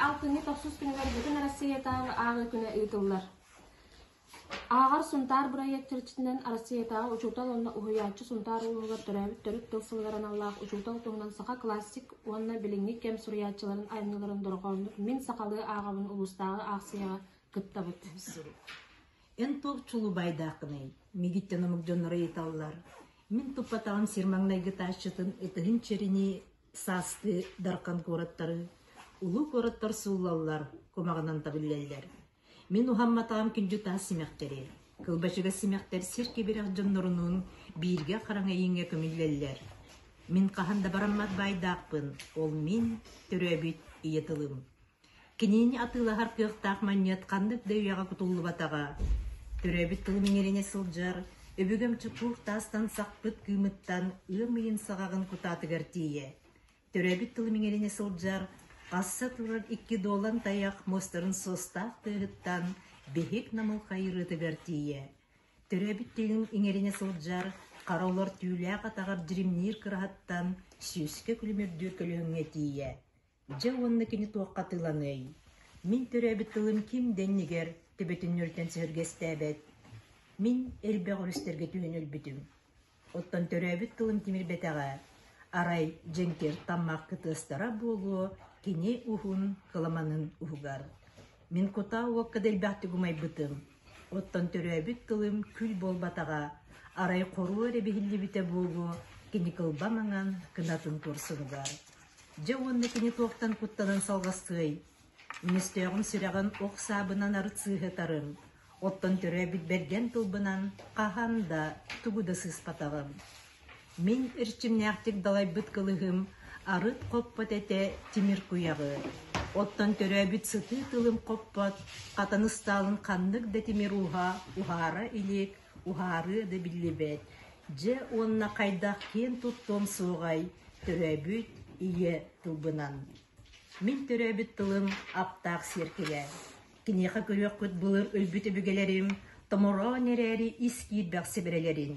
Алтынньы тохсус күнүгэр Бүтүн Арассыыйатааҕы ааҕыы күнэ ыытыллар. Ааҕар Сунтаар бырайыак чэрчитинэн Арассыыйатааҕы учуутал уонна уһуйааччы Сунтаар улууһугар төрөөбүт төрүт тыл сылыгар аналлаах учуутал туһунан саха классик уонна билиҥҥи кэм суруйааччыларын айымньыларын дорҕооннук «Мин сахалыы ааҕабын» улуустааҕы аахсыйаҕа кыттабыт. Эн туох чулубайдааххыный? Мигиттэн омук дьонноро ыйыталлар. Мин туппатаҕым сир маҥнайгы таасчытын ытыһын чэринии сааскы дархан куораттары, улуу куораттар сууллаллар, кумаҕынан табиллэллэр. Мин уһамматаҕым күндү таас симэхтэри, кылбачыгас симэхтэр сир кэбирэх дьоннорунуун бииргэ хараҥа ииҥҥэ көмүллэллэр. Мин хаһан да бараммат баайдаахпын, ол мин төрөөбүт ийэ тылым. Кинини атыылаһар кыахтаах манньыат ханнык да үйэҕэ кутуллубатаҕа. Төрөөбүт тылым иҥэринэ сылдьар, өбүгэм чокуур таастан сахпыт кыымыттан ыам ыйын саҕаҕын кутаатыгар тиийэ. Төрөөбүт тылым иҥэринэ сылдьар, хасса турар икки дуолан тайах муостарын суостаах тыаһыттан биһик намылхай ырыатыгар тиийэ. Төрөөбүт тыын иҥэринэ сылдьар, хара олор түүлээх атаҕар дьиримниир кыраһаттан сүүскэ күлүмүрдүүр көлөһүҥҥэ тиийэ. Дьэ уонна кини туохха атыыланыай? Мин төрөөбүт тылым ким да иннигэр төбөтүн сөһүргэстээбэт. Мин элбэх өрүстэргэ түһэн өлбүтүм. Оттон төрөөбүт тылым тимирбэтэҕэ. Арай дьэҥкир таммах кытыастара буолуо кини уһун кыламанын уһугар. Мин кутаа уокка да элбэхтик умайбытым. Оттон төрөөбүт тылым күл буолбатаҕа, арай хоруо эрэ биһиллибитэ буолуо кини кылба маҥан кынатын куорсунугар. Дьэ уонна кини туохтан куттанан салҕастыай? Мин өстөөҕүм сүрэҕин ох саабынан арыт сыыһытарым, оттон төрөөбүт бэргэн тылбынан хаһан да тугу да сыыспатаҕым. Мин эрчимнээхтик далайбыт кылыһым арыт хоппот этэ тимир куйаҕы, оттон төрөөбүт сытыы тылым хоппот хатан ыстаалын ханнык да тимир ууһа уһаара илик, уһаарыа да биллибэт. Дьэ уонна хайдах киэн туттуом суоҕай төрөөбүт ийэ тылбынан. Мин төрөөбүт тылым аптаах сиэркилэ. Киниэхэ көрүөххүт былыр өлбүт өбүгэлэрим томороон эрээри ис киирбэх сэбэрэлэрин.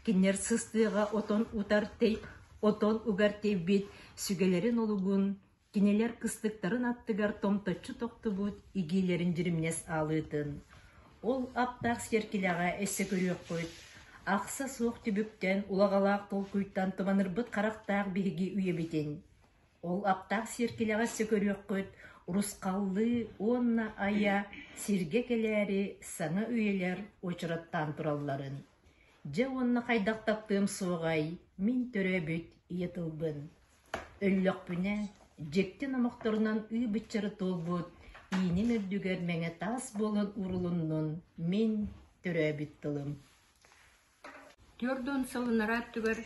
Кинилэр сыстыаҕа отон утар тэй отон угар тэйбит сүгэлэрин олугун Кинилэр кыстыктарын аттыгар томточчу тохтубут игиилэрин дьиримнэс аалыытын, ол аптаах сиэркилэҕэ өссө көрүөххүт, ахса суох түбүктэн, улаҕалаах толкуйтан туманырбыт харахтаах биһиги үйэбитин. Ол аптаах сиэркилэҕэ өссө көрүөххүт, урусхаллыы уонна айа сиргэ кэлээри саҥа үйэлэр уочараттаан туралларын. Дьэ уонна хайдах таптыам суоҕай мин төрөөбүт ийэ тылбын. Өллөхпүнэ, дьикти номохторунан ыы-быччары туолбут ииним үрдүгэр мэҥэ таас буолан уурулуннун мин төрөөбүт тылым. 40 сыл ынараа өттүгэр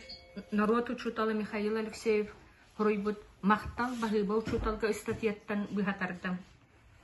норуот учуутала Михаил Алексеев хоруйбут «Махтал баһыыба учууталга» ыстатыйаттан быһа тардым.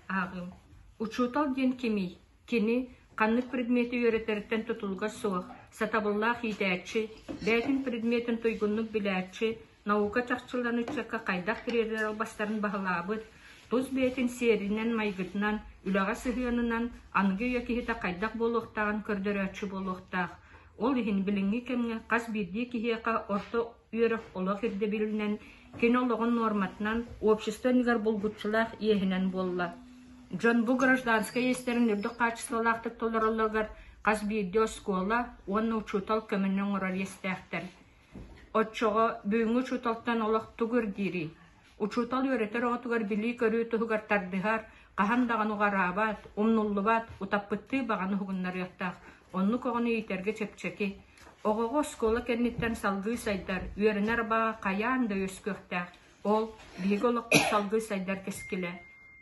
Ааҕыым. Учуутал диэн кимий? Кини ханнык предмети үөрэтэриттэн тутулуга суох, сатабыллаах иитээччи, бэйэтин предметин туйгуннук билээччи, наука чахчыларын ыччакка хайдах тириэрдэр албастарын баһылаабыт, тус бэйэтин сиэринэн-майгытынан, үлэҕэ сыһыанынан аныгы үйэ киһитэ хайдах буолуохтааҕын көрдөрөөччү буолуохтаах. Ол иһин билиҥҥи кэмҥэ хас биирдии киһиэхэ орто үөрэх олох ирдэбилинэн, кини олоҕун нуорматынан, общество иннигэр булгуччулаах иэһинэн буолла. Дьон бу гражданскай иэстэрин үрдүк хаачыстыбалаахтык толороллоругар хас биирдии оскуола уонна учуутал көмөнү оҥорор иэстээхтэр. Оччоҕо бүгүҥҥү учууталтан олох тугу ирдиирий? Учуутал үөрэтэр оҕотугар билии-көрүү туһугар тардыһар, хаһан даҕаны уҕараабат, умнуллубат, утаппыттыы баҕаны уһугуннарыахтаах. Оннук оҕону иитэргэ чэпчэки. Оҕоҕо оскуола кэнниттэн салгыы сайдар, үөрэнэр баҕа хайаан да үөскүөхтээх. Ол, биһиги олохпут салгыы сайдар кэскилэ.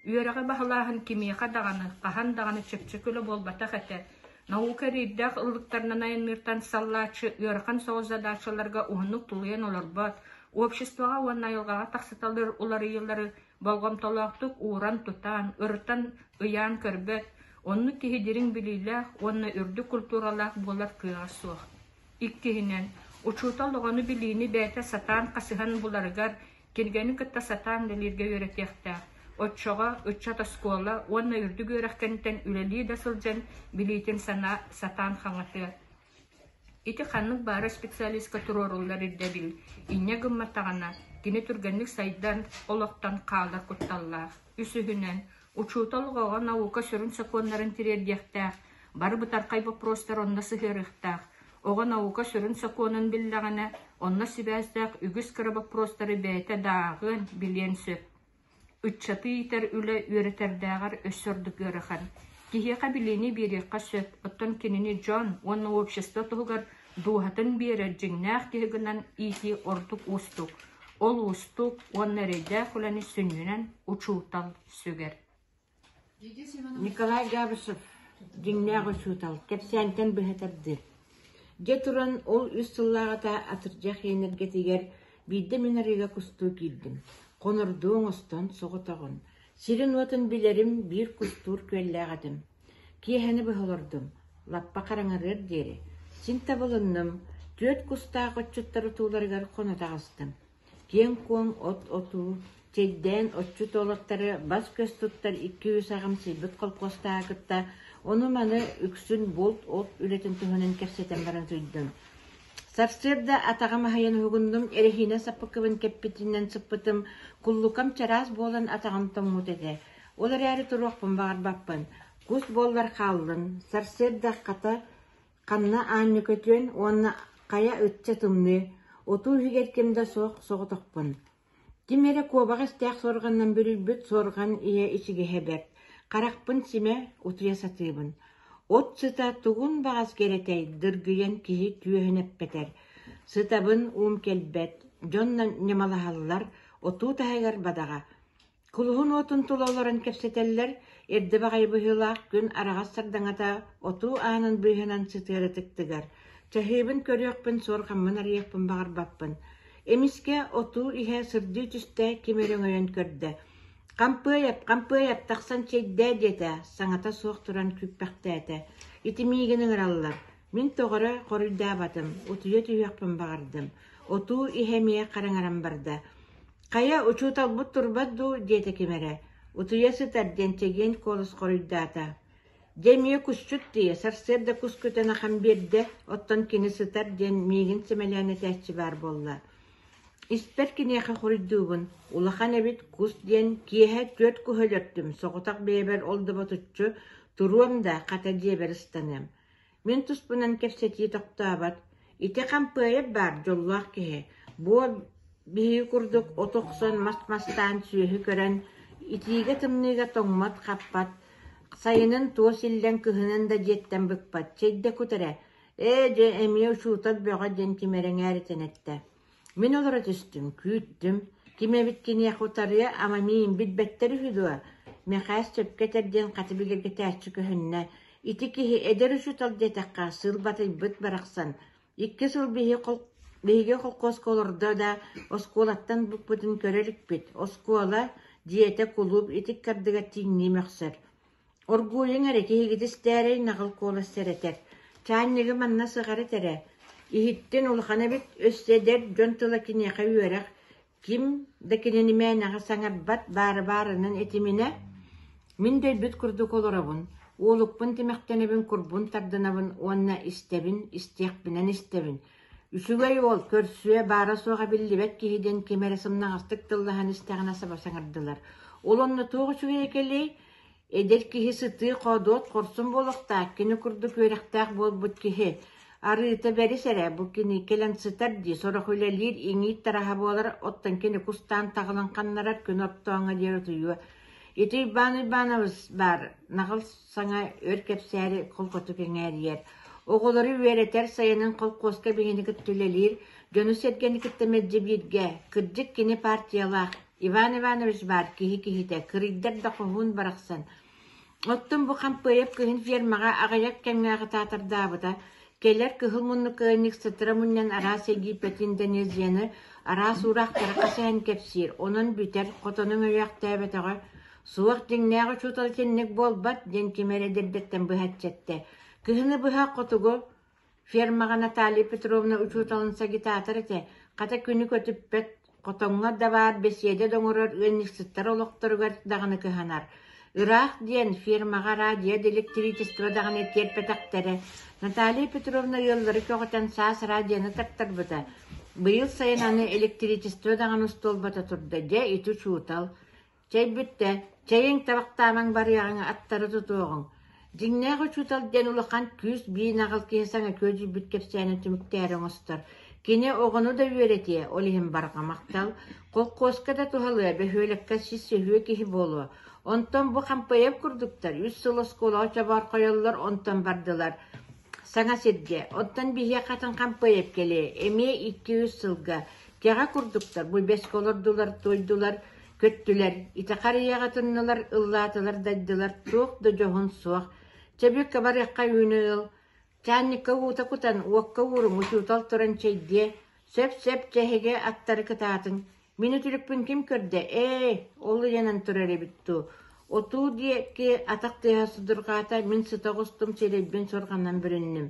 Үөрэҕи баһылааһын кимиэхэ даҕаны, хаһан даҕаны чэпчэки үлэ буолбатах этэ. Наука эриирдээх ыллыктарынан айанныыртан саллааччы ыарахан соҕус задачаларга уһуннук тулуйан олорбот, обществоҕа уонна айылҕаҕа тахсыталыыр уларыйыылары болҕомтолоохтук ууран-тутан, ырытан, ыйаан көрбөт, оннук киһи дириҥ билиилээх уонна үрдүк культуралаах буолар кыаҕа суох. Иккиһинэн, учуутал оҕону билиини бэйэтэ сатаан хасыһан буларыгар, кинигэни кытта сатаан үлэлииргэ үөрэтиэхтээх. Оччоҕо ыччат оскуола уонна үрдүк үөрэх кэнниттэн үлэлии да сылдьан билиитин санаа сатаан хаҥатыа. Ити ханнык баара специалистка туруоруллар ирдэбил, инньэ гымматаҕына, кини түргэнник сайдан, олохтон хаалар кутталлаах. Үсүһүнэн, учуутал оҕоҕо наука сүрүн сокуоннарын тириэрдиэхтээх, бары бытархай боппуруостары онно сыһыарыахтаах. Оҕо наука сүрүн сокуонун биллэҕинэ, онно сибээстээх үгүс кыра боппуруостары бэйэтэ да ааҕыан, билиэн сөп. Ыччаты иитэр үлэ үөрэтэрдээҕэр өссө ордук ыарахан. Киһиэхэ билиини биэриэххэ сөп, оттон кинини дьон уонна общество туһугар дууһатын биэрэр дьиҥнээх киһи гынан иитии ордук уустук. Ол уустук уонна эрэйдээх үлэни сүнньүнэн учуутал сүгэр. Николай Габышев дьиҥнээх учуутал, кэпсээнтэн быһа тардыы. Дьэ туран, ол үс сыллааҕыта атырдьах энергетигэр биирдэ мин арыыга кустуу киирдим. Хонордуу оҥостон соҕотоҕун. Сирин-уотун билэрим, биир кустуур күөллээх этим. Киэһэни быһа олордум, лаппа хараҥарыар диэри. Син табылынным, түөрт кустаах отчуттар отууларыгар хоно таҕыстым. Киэҥ-куоҥ от отуу, чэйдээн отчут уолаттары бас-көс туттар икки-үс аҕамсыйбыт колхуостааҕы кытта ону-маны үксүн булт-от үлэтин туһунан кэпсэтэн баран суруйдум. Сарсыарда атаҕым аһыйан уһугуннум, эрэһиинэ саппыкыбын кэппитинэн сыппытым, куллукам чараас буолан атаҕым тоҥмут этэ. Ол эрээри туруохпун баҕарбаппын. Кус буоллар хааллын, сарсыарда хата Ханна аанньа көтүөн уонна хайа ычча тымныы, отуу иһигэр ким да суох соҕотохпун. Ким эрэ куобах истээх суорҕанынан бүрүйбүт суорҕан иһэ ичигэһэ бэрт, харахпын симэ утуйа сатыыбын. От сыта тугун баҕас кэрэтэй дыргыйан киһи түөһүн эппэтэр. Сытабын уум кэлбэт, дьон ньамалаһаллар, отуу таһыгар бадаҕа. Кулуһун уотун тула олорон кэпсэтэллэр, эрдэ баҕайы быһыылаах күн араҕас сардаҥата отуу аанын быыһынан сытыары тыктыгар. Чаһыыбын көрүөхпүн, суорҕаммын арыйыахпын баҕарбаппын. Эмискэ отуу иһэ сырдыы түстэ, ким эрэ өҥөйөн көрдө. «Хампыайап, Хампыайап, тахсан чэйдээ» диэтэ, саҥата суох туран күүппэхтээтэ. Ити миигин ыҥыраллар. Мин тоҕо эрэ хоруйдаабатым, утуйа түһүөхпүн баҕардым. Отуу иһэ эмиэ хараҥаран барда. «Хайа, учууталбыт турбат дуу?» диэтэ ким эрэ. «Утуйа сытар» диэн чэгиэн куолас хоруйдаата. «Дьэ эмиэ кусчут дии, сарсыарда кус көтөн ахан биэрдэ, оттон кини сытар» диэн миигин сэмэлээн этээччи баар буолла. Испэр киниэхэ хоруйдуубун: «Улахан эбит кус диэн киэһэ түөрт куһу өлөртүм, соҕотох бэйэбэр ол да ботуччу, туруом да, хата дьиэбэр ыстаныам». Мин туспунан кэпсэтии тохтообот. Ити Хампыайап баар дьоллоох киһи. Буо биһиги курдук от охсон, мас мастаан сүөһү көрөн, итиигэ-тымныыга тоҥмот-хаппат, сайынын туос иллэҥ, кыһынын да дьиэттэн быкпат, чэйдэ кут эрэ. Ээ, дьэ, эмиэ учуутал бөҕө диэн ким эрэ эҥээритэн эттэ. Мин олоро түстүм, күүттүм. Ким эбит киниэхэ утарыа, ама миин билбэттэр үһү дуо? Мэхээс сөпкө этэр диэн хаты бигэргэтээччи көһүннэ. Ити киһи эдэр учуутал диэтэххэ, сыл батыйбыт барахсан. Икки сыл биһиги холкуоска олордо да, оскуолаттан букпутун көрө иликпит. Оскуола, дьиэтэ, кулууп ити ыккардыгар тииҥнии мөхсөр. Оргууйуҥ эрэ, киһигит истээрэй, наҕыл куолас сэрэтэр. Чаанньыгы манна сыҕарыт эрэ. Иһиттин улахан эбит, өссө эдэр дьон тыла киниэхэ үөрэх, ким да кинини мээнэҕэ саҥарбат, баары-баарынан этиминэ. Мин дөйбүт курдук олоробун, уолукпун тимэхтэнэбин, курбун тардынабын уонна истэбин, истиэхпинэн истэбин. Үчүгэй уол, көрсүө, баара-суоҕа биллибэт киһи диэн ким эрэ сымнаҕастык тыллаһан истэҕинэ саба саҥардылар. Ол онно туох үчүгэйэ кэлиэй? Эдэр киһи сытыы хоодуот хорсун буолуохтаах, кини курдук үөрэхтээх буолбут киһи. Арыыта бэрис эрэ, бу кини кэлэн сытар дии, сорох үлэлиир, иҥиир тараһа буолар, оттон кини кустаан таҕылын ханнарар, күн оттооҥҥо диэри утуйуо. Ити Уйбаан Уйбаанабыс баар, наҕыл саҥа өр кэпсээри холкотук эҥээрийэр. Оҕолору үөрэтэр, сайынын холкуоска биһини кытта үлэлиир, дьону-сэргэни кытта мэлдьи бииргэ. Кырдьык кини партиялаах, Иван Иванович баар киһи киһитэ, кырыйдар да хоһуун барахсан. Оттон бу Хампыайап кыһын фермаҕа аҕыйах кэмҥэ аҕытаатардаабыта. Кэлэр кыһыл муннук ыанньыксыттара мунньан араас Египет, Индонезияны, араас уураахтары хасыһан кэпсиир, онон бүтэр, хотонуҥ өйөөхтөөбөтөҕө. Суох дьиҥнээх учуутал итинник буолбат диэн ким эрэ эдэрдэттэн быһаччы эттэ. Кыһыны быһа хотугу Фермаҕа Наталья Петровна учууталын агитатор этэ, хата күнү көтүппэт, хотоҥҥо да баар бэсиэдэ да оҥорор ыанньыксыттар олохторугар даҕаны кыһанар. Ыраах диэн фермаҕа радио да электричество даҕаны тиэрпэтэхтэрэ. Наталья Петровна ыаллары көҕүтэн саас радионы тартарбыта. Быйыл сайын аны электричество даҕаны остуолбата турда, дьэ ити учуутал. Чэй бүттэ. Чэйиҥ, табахтаамаҥ барыаҕыҥ, аттары тутуоҕуҥ. Дьиҥнээх учуутал диэн улахан күүс биин аҕал киһи саҥа күөдьүйбүт кэпсээнин түмүктээри оҥостор. Кини оҕону да үөрэтиэ, ол иһин барҕа махтал. Холкуоска да туһалыа, бөһүөлэккэ сис өһүө киһи буолуо. Онтон бу Хампыайап курдуктар үс сыл оскуолаҕа чобоорхойоллор, онтон бардылар. Саҥа сиргэ, оттон биһиэхэ атын Хампыайап кэлиэ, эмиэ икки-үс сылга. Кэҕэ курдуктар бу бэскэ олордулар, туойдулар, Көттүлэр, ити харыйаҕа тыннылар, ыллаатылар дайдылар, туох да дьоһун суох. Чэбүккэ барыахха үүнү ыл. Чаанньыкка уута кутан, уокка ууруҥ, учуутал туран чэйдиэ. Сөп-сөп чэһиги аттары кытаатыҥ. Мин үтүлүкпүн ким көрдө? Ээ, ол ыйанан турар эбит дуу. Отуу диэки атах тыаһа судурҕаата, мин сыта оҕустум, сирэйбин суорҕанан бүрүннүм.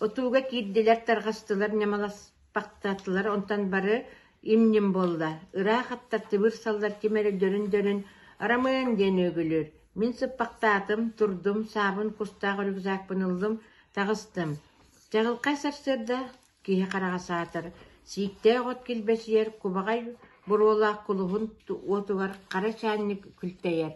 Отууга киирдилэр, тарҕастылар, ньамаласпахтаатылар, онтон бары им-ньим буолла. Ыраах аттар тыбыыр саллар ким эрэ дөрүн-дөрүн «Арамыан» диэн үөгүлүүр. Мин сыппахтаатым, турдум, саабын кустаах рюкзакпын ыллым, таҕыстым. Чаҕылхай сарсыарда киһи хараҕа саатар, сииктээх от килбэчийэр, кубаҕай буруолаах кулуһун уотугар хара чаанньык күлтэйэр.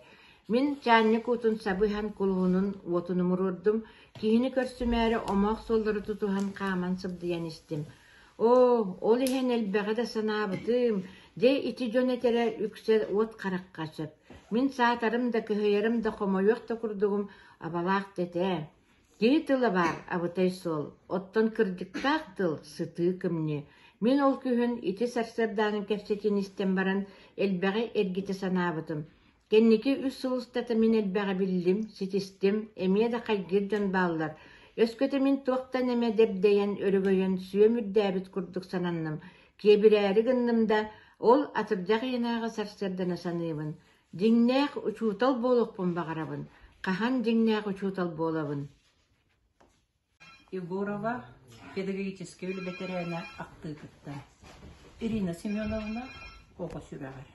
Мин чаанньык уутун сабыһан кулуһунун уотун умуруордум, киһини көрсүмээри омоох суоллары тутуһан хааман сыбдыйан истим. Оо, ол иһэн элбэҕи да санаабытым, дьэ ити дьон этэрэ үксэ уот харахха сөп. Мин саатарым да, кыһыйарым да, хомойуох да курдугум абалаах да этэ. Киһи тыла баар, абытай суол, оттон кырдьыктаах тыл сытыы кымньыы. Мин ол күһүн ити сарсыардааны кэпсэтиини истэн баран элбэҕи эргитэ санаабытым. Кэнники үс сыл устата мин элбэҕи биллим, ситистим, эмиэ да хайгыыр дьон бааллар. Өскөтө мин туохтан эмэ дэбдэйэн, өрөгөйөн, сүөм үрдээбит курдук сананным, киэбирээри гынным да, ол атырдьах ыйынааҕы сарсыарданы саныыбын. Дьиҥнээх учуутал буолуохпун баҕарабын. Хаһан дьиҥнээх учуутал буолабын? Егорова педагогическай үлэ бэтэрээнэ ахтыытыттан Ирина Семеновна оҕо сүрэҕэр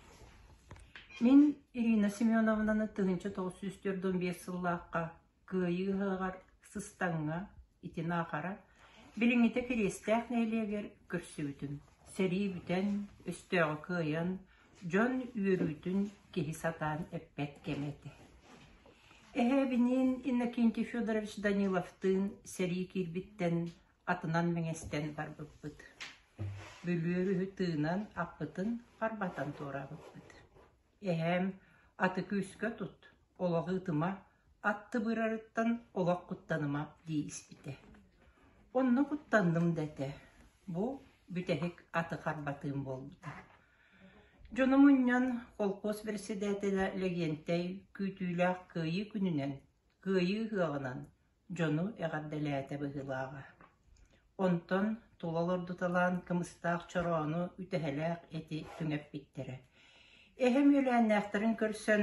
Мин Ирина Семеновнаны 1945 сыллаахха Кыайыы ыһыаҕар Сыстаҥҥа ити Наахара билиҥҥитэ Кириэстээх нэһилиэгэр көрсүбүтүм. Сэрии бүтэн, өстөөҕү кыайан, дьон үөрүүтүн киһи сатаан эппэт кэмэ этэ. Эһээбиниин Иннокентий Федорович Даниловтыын сэрии киирбиттэн атынан мэҥэстэн барбыппыт. Бүлүү өрүһү тыынан аппытын харбатан туораабыппыт. Эһээм аты күүскэ тут, олох ыытыма, ат тыбыырарыттан олох куттаныма дии испитэ. Онно куттанным да этэ, бу бүтэһик аты харбатыым буолбута. Дьону мунньан холкуос бэрэссэдээтэлэ Лэгиэнтэй күүтүүлээх Кыайыы күнүнэн, Кыайыы ыһыаҕынан дьону эҕэрдэлээтэ быһыылааҕа. Онтон тула олордуталаан кымыстаах чороону үтэһэлээх эти түҥэппиттэрэ. Эһэм үөлээннээхтэрин көрсөн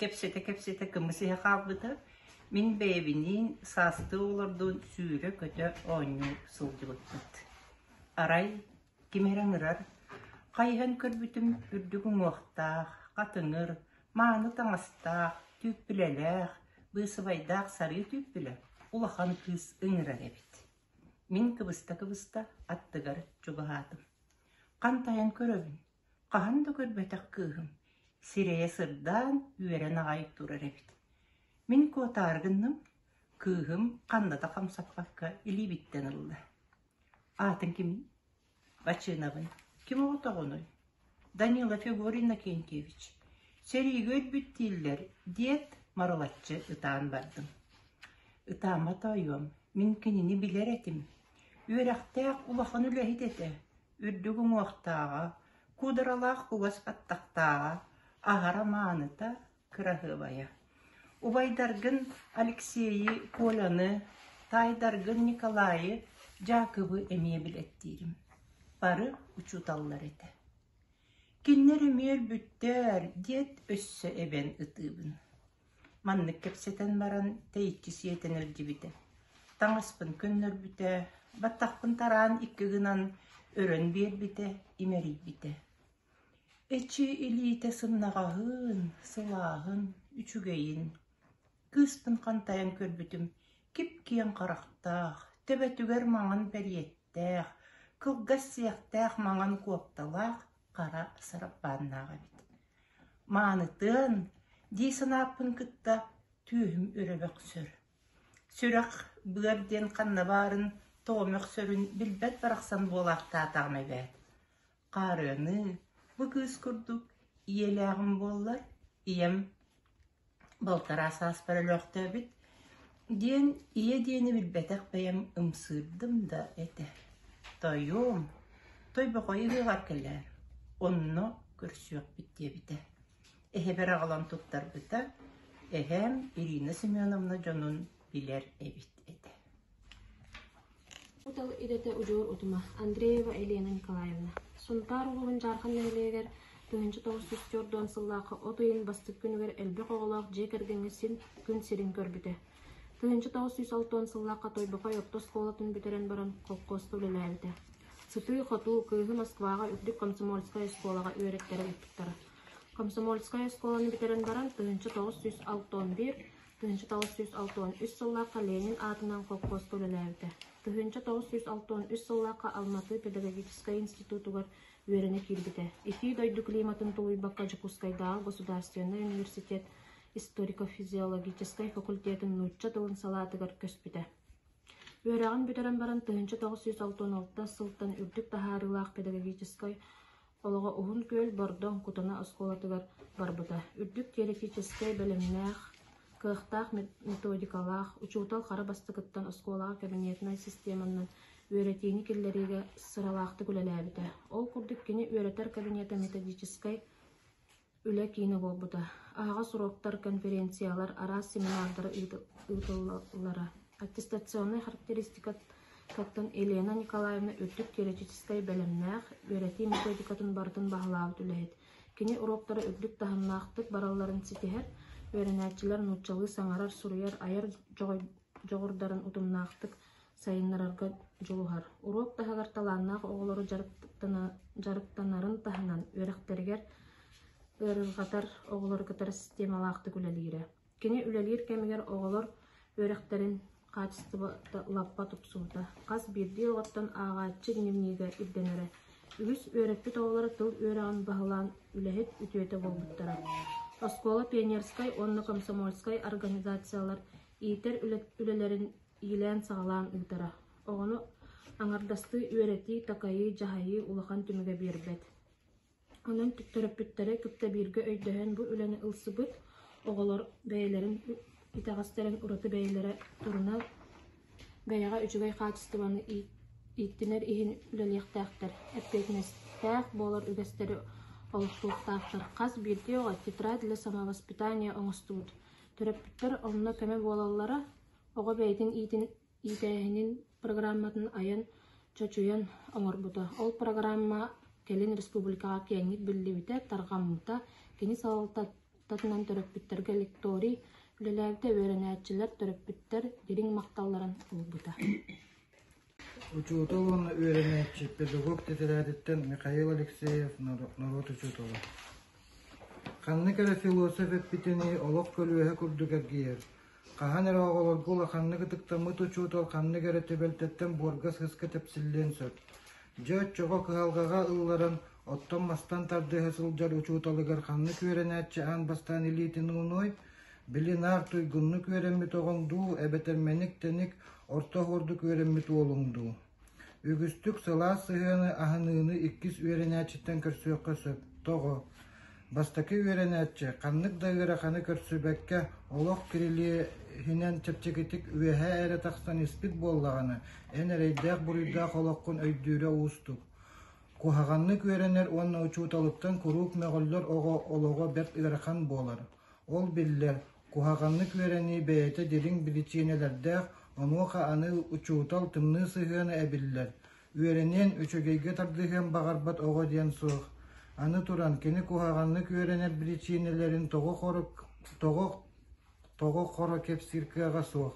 кэпсэтэ-кэпсэтэ кымыс иһэ хаалбыта, мин бэйэбиниин саастыы оҕолордуун сүүрэ-көтө оонньуу сылдьыбыппыт. Арай Ким эрэ ыҥырар, хайыһан көрбүтүм үрдүк уҥуохтаах, хатыҥыр, мааны таҥастаах, түүппүлэлээх, быысыбайдаах сарыы түүппүлэ улахан кыыс ыҥырар эбит. Мин кыбыста-кыбыста аттыгар чугаһаатым. Хантайан көрөбүн, хаһан да көрбөтөх кыыһым, сирэйэ сырдаан, үөрэн аҕай турар эбит. Мин куотаары гынным, кыыһым ханна да хамсаппакка илиибиттэн ылла. Аатыҥ кимий? Бачыынабын. Ким оҕотоҕунуй? Данилов Егор Иннокентьевич. Сэриигэ өлбүт дииллэр, диэт марылаччы ытаан бардым. Ытаама тоойуом, мин кинини билэр этим. Үөрэхтээх улахан үлэһит этэ, үрдүк уҥуохтааҕа, куударалаах кугас баттахтааҕа, аһара мааныта, кыраһыабайа. Убайдаргын Алексейы, Коляны, таайдаргын Николайы, Дьаакыбы эмиэ билэттиирим. Бары учууталлар этэ. Кинилэр эмиэ өлбүттэр, диэт өссө эбэн ытыыбын. Маннык кэпсэтэн баран тэйиччи сиэтэн илдьибитэ. Таҥаспын көннөрбүтэ, баттахпын тараан икки гынан өрөн биэрбитэ, имэрийбитэ. Эчи илиитэ сымнаҕаһын, сылааһын, үчүгэйин. Кыыспын хантайан көрбүтүм, кип-киэҥ харахтаах, төбөтүгэр маҥан бэриэттээх, кылгас сиэхтээх маҥан куопталаах хара сараппааннаах эбит. Маанытыан дии санааппын кытта түөһүм өрө бөхсөр. Сүрэх быар диэн ханна баарын, тоҕо мөхсөрүн билбэт барахсан буолаахтаатаҕым эбээт. Хаарыаны, бу кыыс курдук ийэлээҕим буоллар, ийэм балтараа сааспар өлөөхтөөбүт диэн ийэ диэни билбэтэх бэйэм ымсыырдым да этэ. Тойуом, Тойбохой ыһыаҕар кэлээр, онно көрсүөхпүт диэбитэ. Эһэбэр аҕалан туттарбыта, эһээм Ирина Семеновна дьонун билэр эбит этэ. Учуутал идэтэ удьуор утума Андреева Елена Николаевна Сунтаар улууһун Дьаархан нэһилиэгэр 1940 сыллаахха от ыйын бастакы күнүгэр элбэх оҕолоох дьиэ кэргэҥҥэ син күн сирин көрбүтэ. 1960 сыллаахха Тойбохой орто оскуолатын бүтэрэн баран холкуоска үлэлээбитэ. Сытыы-хотуу кыыһы Москваҕа үрдүк комсомольскай оскуолаҕа үөрэттэрэ ыыппыттара. Комсомольскай оскуоланы бүтэрэн баран 1961 1963 сыллаахха Ленин аатынан холкуоска үлэлээбитэ. 1963 сыллаахха Алматы педагогическай институтугар үөрэнэ киирбитэ. Итии дойду климатын тулуйбакка Дьокуускайдааҕы государственнай университет историко-физиологическай факультетын нуучча тылын салаатыгар көспүтэ. Үөрэҕин бүтэрэн баран 1966 сылтан үрдүк таһаарыылаах педагогическай Олоҕо Уһун Күөл Бордоҥ Кутана оскуолатыгар барбыта. Үрдүк теоретическай бэлэмнээх, кыахтаах методикалаах учуутал хара бастакыттан оскуолаҕа кабинетнай системанан үөрэтиини киллэриигэ сыралаахтык үлэлээбитэ. Ол курдук кини үөрэтэр кабинета методическай үлэ киинэ буолбута. Аһаҕас уруоктар, конференциялар, араас семинардары ыытыллаллара. Аттестационнай характеристикаттан Елена Николаевна үрдүк теоретическай бэлэмнээх, үөрэтии методикатын барытын баһылаабыт үлэһит. Кини уруоктара үрдүк таһымнаахтык баралларын ситиһэр, үөрэнээччилэр нууччалыы саҥарар, суруйар, айар дьоҕурдарын утумнаахтык сайыннарарга дьулуһар. Уруок таһыгар талааннаах оҕолору дьарыктанарын таһынан, үөрэхтэригэр ыарырҕатар оҕолору кытары системалаахтык үлэлиирэ. Кини үлэлиир кэмигэр оҕолор үөрэхтэрин хаачыстыбата лаппа тупсубута. Хас биирдии оҕоттон ааҕааччы дневнигэ ирдэнэрэ. Үгүс үөрэппит оҕолоро тыл үөрэҕин баһылаан үлэһит үтүөтэ буолбуттара. Оскуола пионерскай уонна комсомольскай организациялар иитэр үлэлэрин иилээн-саҕалаан ыытара. Оҕону аҥардастыы үөрэтии, такайыы, дьаһайыы улахан түмүгэ биэрбэт. Онон төрөппүттэри кытта бииргэ өйдөһөн бу үлэни ылсыбыт оҕолор бэйэлэрин итэҕэстэрин ураты бэйэлэрэ турунан бэйэҕэ үчүгэй хаачыстыбаны ииттинэр иһин үлэлиэхтээхтэр, эппиэтинэстээх буолар үгэстэри олохтуохтаахтар. Хас биирдии оҕо тетрадь для самовоспитания оҥостубут. Төрөппүттэр онно көмө буолаллара Оҕо бэйэтин иитин иитээһинин программатын айан, чочуйан оҥорбута. Ол программа кэлин республикаҕа киэҥник биллибитэ, тарҕаммыта. Кини салалтатынан төрөппүттэргэ лекторий үлэлээбитэ, үөрэнээччилэр, төрөппүттэр дириҥ махталларын ылбыта. Учуутал уонна үөрэнээччи педагог тэтэрээтиттэн Михаил Алексеев норуот учуутала. Ханнык эрэ философ эппитинии олох көлүөһэ курдук эргийэр. Хаһан эрэ оҕолорго улаханнык ытыктаммыт учуутал ханнык эрэ түбэлтэттэн буорга сыыска тэпсиллиэн сөп. Дьэ оччоҕо кыһалҕаҕа ылларан, оттон-мастан тардыһа сылдьар учууталыгар ханнык үөрэнээччи аан бастаан илиитин уунуой? Били наар туйгуннук үөрэммит оҕоҥ дуу, эбэтэр мэник-тэник, орто оһуордук үөрэммит уолуҥ дуу? Үгүстүк сылаас сыһыаны аһыныыны иккис үөрэнээччиттэн көрсүөххэ сөп. Тоҕо? Бастакы үөрэнээччи ханнык да ыараханы көрсүбэккэ, олох кирилиэһинэн чэпчэкитик үөһээ эрэ тахсан испит буоллаҕына, эн эрэйдээх-буруйдаах олоххун өйдүүрэ уустук. Куһаҕаннык үөрэнэр уонна учууталыттан куруук мөҕүллэр оҕо олоҕо бэрт ыарахан буолар. Ол биллэр, куһаҕаннык үөрэнии бэйэтэ дириҥ биричиинэлэрдээх, онуоха аны учуутал тымныы сыһыана эбиллэр. Үөрэниэн, үчүгэйгэ тардыһыан баҕарбат оҕо диэн суох. Аны туран, кини куһаҕаннык үөрэнэр биричиинэлэрин тоҕо тоҕо тоҕо хоро кэпсиир кыаҕа суох.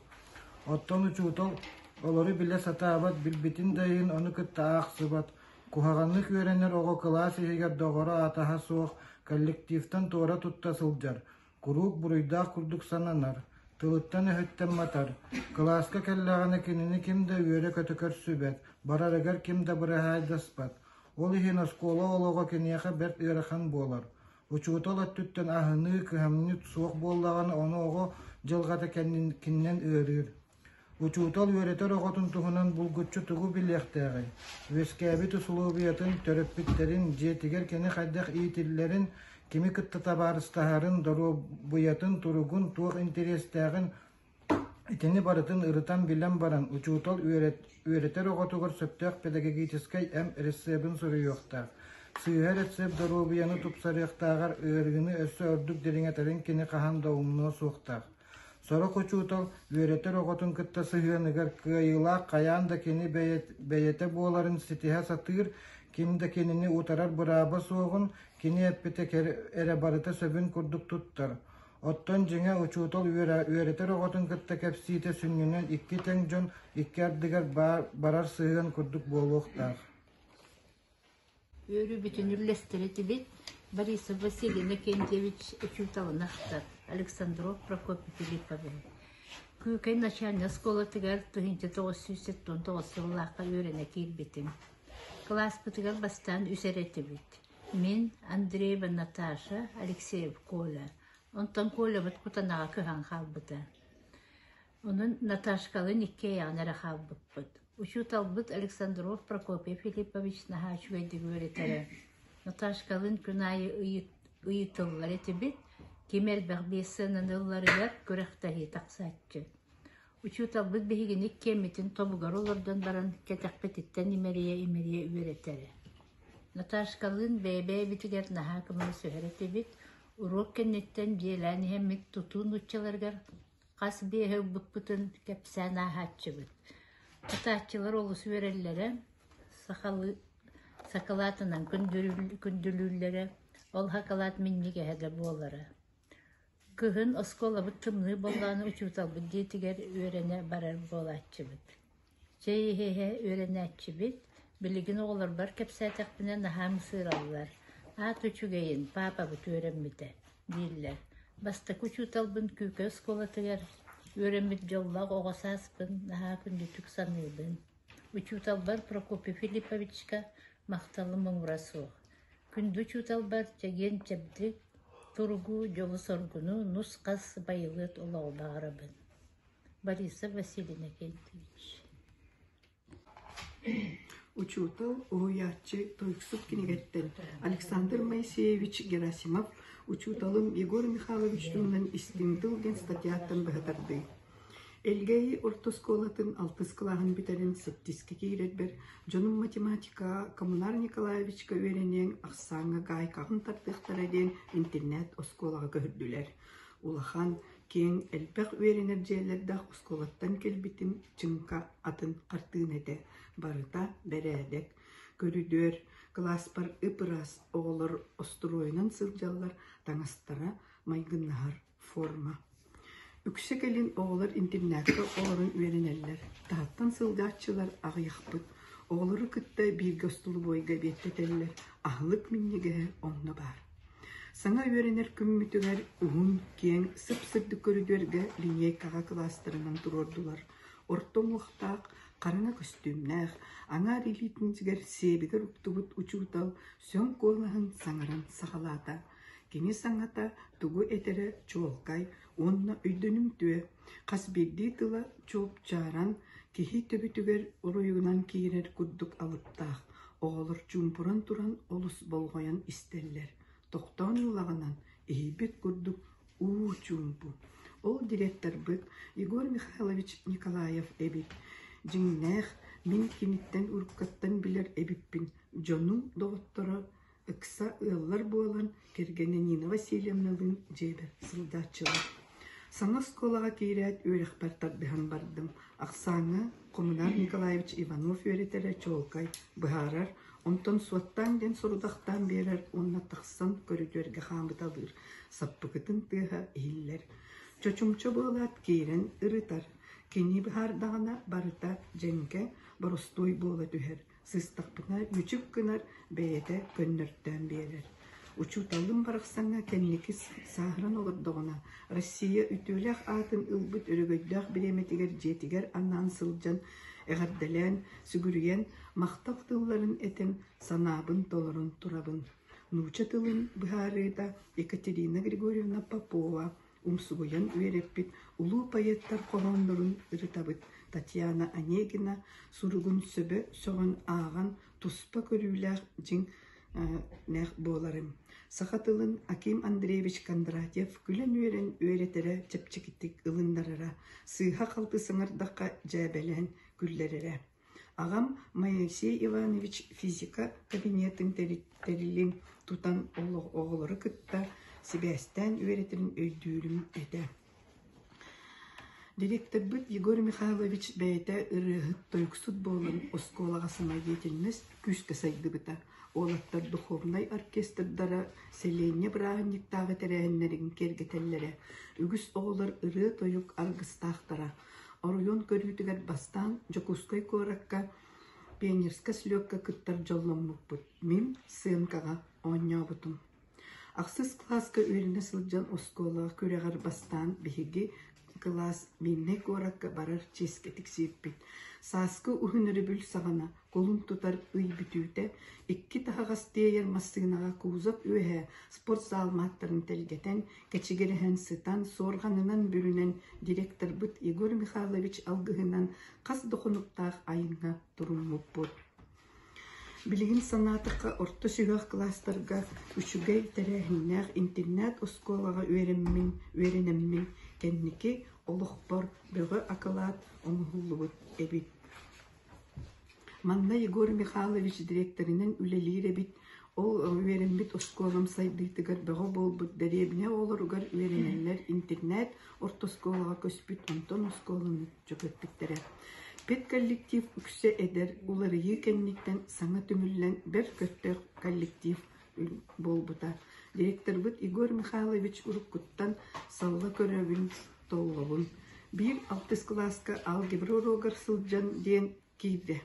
Оттон учуутал олору билэ сатаабат, билбитин да иһин ону кытта аахсыбат. Куһаҕаннык үөрэнэр оҕо кылаас иһигэр доҕоро-атаһа суох, коллективтан туора тутта сылдьар, куруук буруйдаах курдук сананар, тылыттан-өһүттэн матар. Кылааска кэллэҕинэ кинини ким да үөрэ-көтө көрсүбэт, барарыгар ким да быраһаайдаспат. Ол иһин оскуола олоҕо киниэхэ бэрт ыарахан буолар. Учуутал өттүттэн аһыныы, кыһамньы суох буоллаҕына, ону оҕо дьылҕата кэннинэн ыарыыр. Учуутал үөрэтэр оҕотун туһунан булгуччу тугу билиэхтээҕий? Үөскээбит усулуобуйатын, төрөппүттэрин, дьиэтигэр кини хайдах иитиллэрин, кими кытта табаарыстаһарын, доруобуйатын, туругун, туох интэриэстээҕин итини барытын ырытан билэн баран, учуутал үөрэтэр оҕотугар сөптөөх педагогическай эмп рецебин суруйуохтаах. Сыыһа рецепт доруобуйаны тупсарыахтааҕар ыарыыны өссө ордук дириҥэтэрин кини хаһан да умнуо суохтаах. Сорох учуутал үөрэтэр оҕотун кытта сыһыаныгар кыайыылаах хайаан да кини бэйэтэ буоларын ситиһэ сатыыр, ким да кинини утарар бырааба суоҕун, кини эппитэ эрэ барыта сөбүн курдук туттар. Оттон дьиҥэ учуутал үөрэтэр оҕотун кытта кэпсиитэ сүнньүнэн икки тэҥ дьон икки ардыгар барар сыһыан курдук буолуохтаах. Үөрүүбүтүн үллэстэр этибит Борисов Василий Иннокентьевич учууталын ахтар Александров Прокопий Филиппович. Күүкэй начальнай оскуолатыгар 1979 сыллаахха үөрэнэ киирбитим. Кылааспытыгар бастаан үс эрэ этибит. Мин, Андреева Наташа, Алексеев Коля. Онтон Колябыт Кутанаҕа көһөн хаалбыта. Онон Наташкалыын иккиэйэҕин эрэ хаалбыппыт. Учууталбыт Александров Прокопий Филиппович наһаа үчүгэйдик үөрэтэрэ. Наташкалыын күн аайы ыйытыллар этибит, ким элбэх биэс сыананы ылларыгар күрэхтэһии тахсааччы. Учууталбыт биһигини иккиэммитин тобугар олордон баран кэтэхпититтэн имэрийэ-имэрийэ үөрэтэрэ. Наташкалыын бэйэ-бэйэбитигэр наһаа көмөлөсүһэр этибит, уруок кэнниттэн дьиэлээн иһэммит тутуу нууччаларыгар Хас биэһи ылбыппытын кэпсээн ааһааччыбыт. Тутааччылар олус үөрэллэрэ, сахалыы сакалаатынан күндүлүүллэрэ, ол сакалаат минньигэһэ да буолара. Кыһын оскуолабыт тымныы буоллаҕына учууталбыт дьиэтигэр үөрэнэ барар буолааччыбыт. Чэй иһэ-иһэ үөрэнээччибит, билигин оҕолорбор кэпсээтэхпинэ наһаа ымсыыраллар, аат үчүгэйин, паапабыт үөрэммитэ дииллэр. Бастакы учууталбын Күүкэ оскуолатыгар үөрэммит дьоллоох оҕо сааспын наһаа күндүтүк саныыбын. Учууталбар Прокопий Филипповичка махталым муҥура суох. Күндү учууталбар чэгиэн-чэбдик туругу, дьолу-соргуну, нус-хас байылыат олоҕу баҕарабын. Борисов Василий Иннокентьевич Учуутал, уһуйааччы, тойуксут кинигэттэн Александр Моисеевич Герасимов учууталым Егор Михайлович туһунан истиҥ тыл диэн статьяттан быһа тардыы. Элгээйи орто оскуолатын алтыс кылааһын бүтэрэн сэттискэ киирэрбэр дьонум математикаҕа Коммунар Николаевичка үөрэниэҥ ахсааҥҥа гаайкаҕын тардыахтара диэн интернат-оскуолаҕа көһөрдүлэр. Улахан, Киэҥ, элбэх үөрэнэр дьиэлэрдээх оскуолаттан кэлбитим чыҥха атын хартыына этэ, барыта бэрээдэк. Көрүдүөр, кылааспар ып-ыраас оҕолор остуруойунан сылдьаллар, таҥастара майгыннаһар форма. Үксэ кэлин оҕолор интернакка олорон үөрэнэллэр, таһыттан сылдьааччылар аҕыйахпыт. Оҕолору кытта бииргэ остолобуойга эбиэттэтэллэр, аһылык минньигэһэ онно баар. Саҥа үөрэнэр күммүтүгэр уһун, киэҥ, сып-сырдык көрүдүөргэ линейкаҕа кылаастарынан туруордулар. Орто уҥуохтаах, хараҥа көстүүмнээх, аҥаар илиитинигэр сиэбигэр уктубут учуутал сөҥ куолаһын саҥаран саҕалаата. Кини саҥата тугу этэрэ чуолкай уонна өйдөнүмтүө, хас биирдии тыла чуопчааран, киһи төбөтүгэр оройугунан киирэр курдук алыптаах. Оҕолор чуумпуран туран олус болҕойон истэллэр, тохтоон ыллаҕынан иһийбит курдук уу чуумпу. Ол директорбыт Егор Михайлович Николаев эбит. Дьиҥнээх, мин киниттэн уруккаттан билэр эбиппин, дьонум доҕотторо Ыкса ыаллар буолан, кэргэнэ Нина Васильевналыын дьиэбэр сылдьааччылар. Саҥа оскуолаҕа киирээт үөрэхпэр тардыһан бардым. Ахсааҥҥа Коммунар Николаевич Иванов үөрэтэрэ чуолкай быһаарар, онтон суоттаан диэн сорудахтаан биэрэр уонна тахсан көрүдүөргэ хаамыталыыр, саппыкытын тыаһа иһиллэр. Чочумча буолаат киирэн ырытар. Кини быһаардаҕына барыта дьэҥкэ, боростуой буола түһэр. Сыстахпына мүчүк гынар, бэйэтэ көннөртөөн биэрэр. Учууталым барахсаҥҥа кэнники сааһыран олордоҕуна, Россия үтүөлээх аатын ылбыт өрөгөйдөөх бириэмэтигэр дьиэтигэр анаан сылдьан, эҕэрдэлээн, сүгүрүйэн, махтал тылларын этэн, санаабын толорон турабын. Нуучча тылын быһаарыыта Екатерина Григорьевна Попова умсугуйан үөрэппит улуу поэттар хоһооннорун ырытабыт Татьяна Онегина суругун сөбө сөҕөн ааҕан туспа көрүүлээх дьиҥ буоларым. Саха тылын Аким Андреевич Кондратьев күлэн-үөрэн үөрэтэрэ чэпчэкитик ылыннарара, сыыһа-халты саҥардахха дьээбэлээн күллэрэрэ. Аҕам Моисей Иванович физика кабинетын тэрилин тутан оҕолору кытта сибээстээн үөрэтэрин өйдүүрүм этэ. Директорбыт Егор Михайлович бэйэтэ ырыаһыт, тойуксут буолан оскуолаҕа самодеятельность күүскэ сайдыбыта. Уолаттар духовнай оркестрдара сэлиэнньэ бырааһынньыктааҕы тэрээһиннэрин киэргэтэллэрэ. Үгүс оҕолор ырыа-тойук аргыстаахтара. Оройуон көрүүтүгэр бастаан Дьокуускай куоракка пионерскай слёкка кыттар дьолломмуппут. Мин сценкаҕа оонньообутум. Ахсыс кылааска үөрэнэ сылдьан оскуола күрэҕэр бастаан биһиги кылаас Миирнэй куоракка барар чиэскэ тиксибиппит. Сааскы уһун өрөбүл саҕана кулун тутар ый бүтүүтэ икки таһаҕас тиэйэр массыынаҕа кузов үөһэ спортзал мааттарын тэлгэтэн, кэчигирэһэн сытан, суорҕанынан бүрүнэн директорбыт Егор Михайлович алгыһынан хас да хонуктаах айаҥҥа туруммуппут. Билигин санаатахха, орто сүһүөх кылаастарга үчүгэй тэрээһиннээх интернат-оскуолаҕа үөрэммин, үөрэнэммин кэнники олохпор бөҕө акылаат оҥоһуллубут эбит. Манна Егор Михайлович дириэктэринэн үлэлиир эбит. Ол үөрэммит оскуолам сайдыытыгар бөҕө буолбут дэриэбинэ оҕолоругар үөрэнэллэр интернат орто оскуолаҕа көспүт, онтон оскуоланы чөкөппүттэрэ. Педколлектив үксэ эдэр, уларыйыы кэнниттэн саҥа түмүллэн бэрт көхтөөх коллектив буолбута. Директорбыт Егор Михайлович уруккуттан салла көрөбүн, толлобун. Биир алтыс кылааска алгебра уруогар сылдьан диэн киирдэ.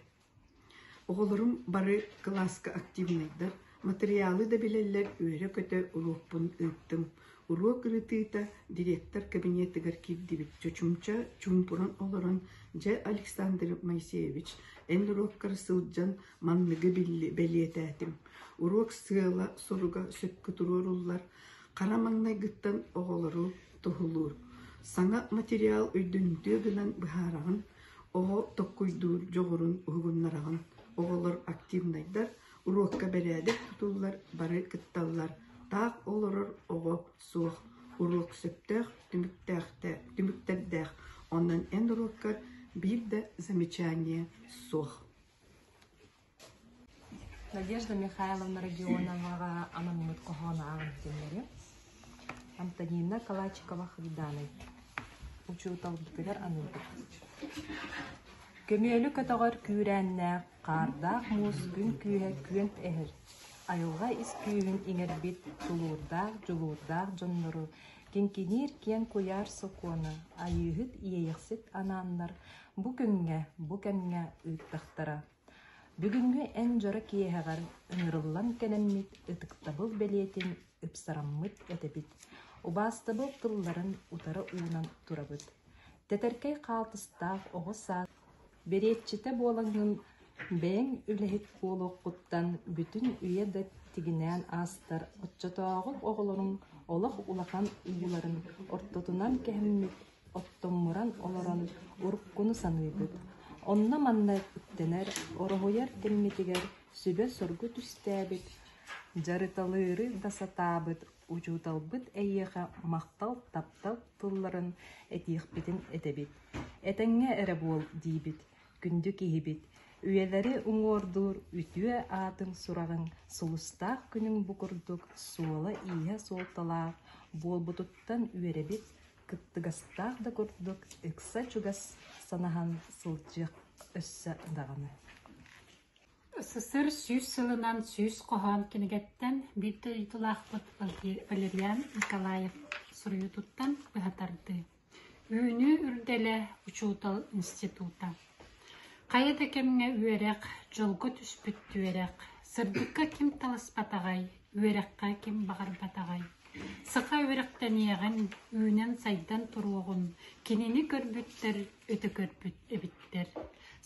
Оҕолорум бары кылааска активнайдар, матырыйаалы да билэллэр, үөрэ-көтө уруокпун ыыттым. Уруок ырытыыта директор кабинетыгар киирдибит. Чочумча чуумпуран олорон, дьэ, Александр Моисеевич, эн уруоккар сылдьан манныгы бэлиэтээтим. Уруок сыала-соруга сөпкө туруоруллар, хара маҥнайгыттан оҕолору туһулуур. Саҥа материал өйдөнүмтүө гынан быһаараҕын, Оҕо токкуйдуур дьоҕурун уһугуннараҕын, оҕолор активнайдар, уруокка бэрээдэк тутуллар, бары кытталлар, таах олорор оҕо суох, уруок сөптөөх түмүктэрдээх, онон эн уруоккар биир да замечание суох. Надежда Михайловна Родионоваҕа анаммыт хоһоон ааҕан иһитиннэриэм. Антонина Калачикова-Хагдаанай учууталбытыгар аныыбыт. Көмүөлү көтөҕөр күүрээннээх, хаардаах муус күн күүһэ күөнт эһэр, айылҕа ис күүһүн иҥэрбит тулуурдаах, дьулуурдаах дьоннору киҥкиниир киэҥ куйаар сокуона, Айыыһыт Иэйэхсит анааннар бу күҥҥэ, бу кэмҥэ ыыттахтара. Бүгүҥҥү эн дьоро киэһэҕэр ыҥырыллан кэлэммит ытыктабыл бэлиэтин ыпсараммыт этэбит, убаастабыл тылларын утары уунан турабыт. Тэтэркэй хаалтыстаах оҕо саас бэриэтчитэ буолаҥҥын бэйэҥ үлэһит буолуоххуттан бүтүн үйэ да тигинээн аастар оччотооҕу оҕолоруҥ олох улахан ууларын ортотунан кэһэммит оттоммуран олорон уруккуну саныыбыт. Онно-манна үктэнэр, ороһуйар кэммитигэр сүбэ-соргу түстээбит, дьарыталыыры да сатаабыт учууталбыт эйиэхэ махтал, таптал тылларын этиэхпитин этэбит. Этэҥҥэ эрэ буол диибит, күндү киһибит. Үйэлэри уҥуордуур үтүө аатыҥ сураҕыҥ сулустаах күнүҥ бу курдук суола-ииһэ суолталаах буолбутуттан үөрэбит, кыттыгастаах да курдук ыкса чугас санаһан сылдьыах өссө даҕаны. СССР 100 сылынан 100 хоһоон кинигэттэн биир дойдулаахпыт Валериан Николаев суруйуутуттан быһа тардыы. Үүнүү үрдэлэ учуутал института. Хайа да кэмҥэ үөрэх, дьолго түспүт түөрэх, сырдыкка ким таласпатаҕай, үөрэххэ ким баҕарбатаҕай. Саха үөрэхтэниэҕин, үүнэн-сайдан туруоҕун кинини көрбүттэр, өтө көрбүт эбиттэр.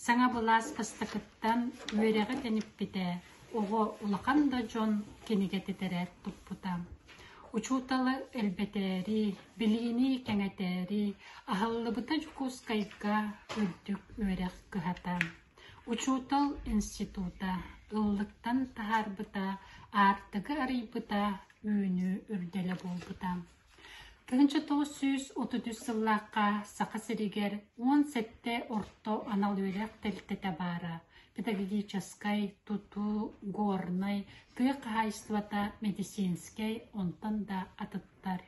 Саҥа былаас бастакыттан үөрэҕи тэниппитэ, оҕо, улахан да дьон кинигэ тэтэрээт туппута. Учууталы элбэтээри, билиини кэҥэтээри аһыллыбыта Дьокуускайга үрдүк үөрэх кыһата. Учуутал института ыллыктан таһаарбыта, аартыгы арыйбыта, үүнүү үрдэлэ буолбута. 1933 сыллаахха Саха сиригэр 17 орто анал үөрэх тэрилтэтэ баара: педагогическай, тутуу, горнай, тыа хаһаайыстыбата, медицинскэй, онтон да атыттар.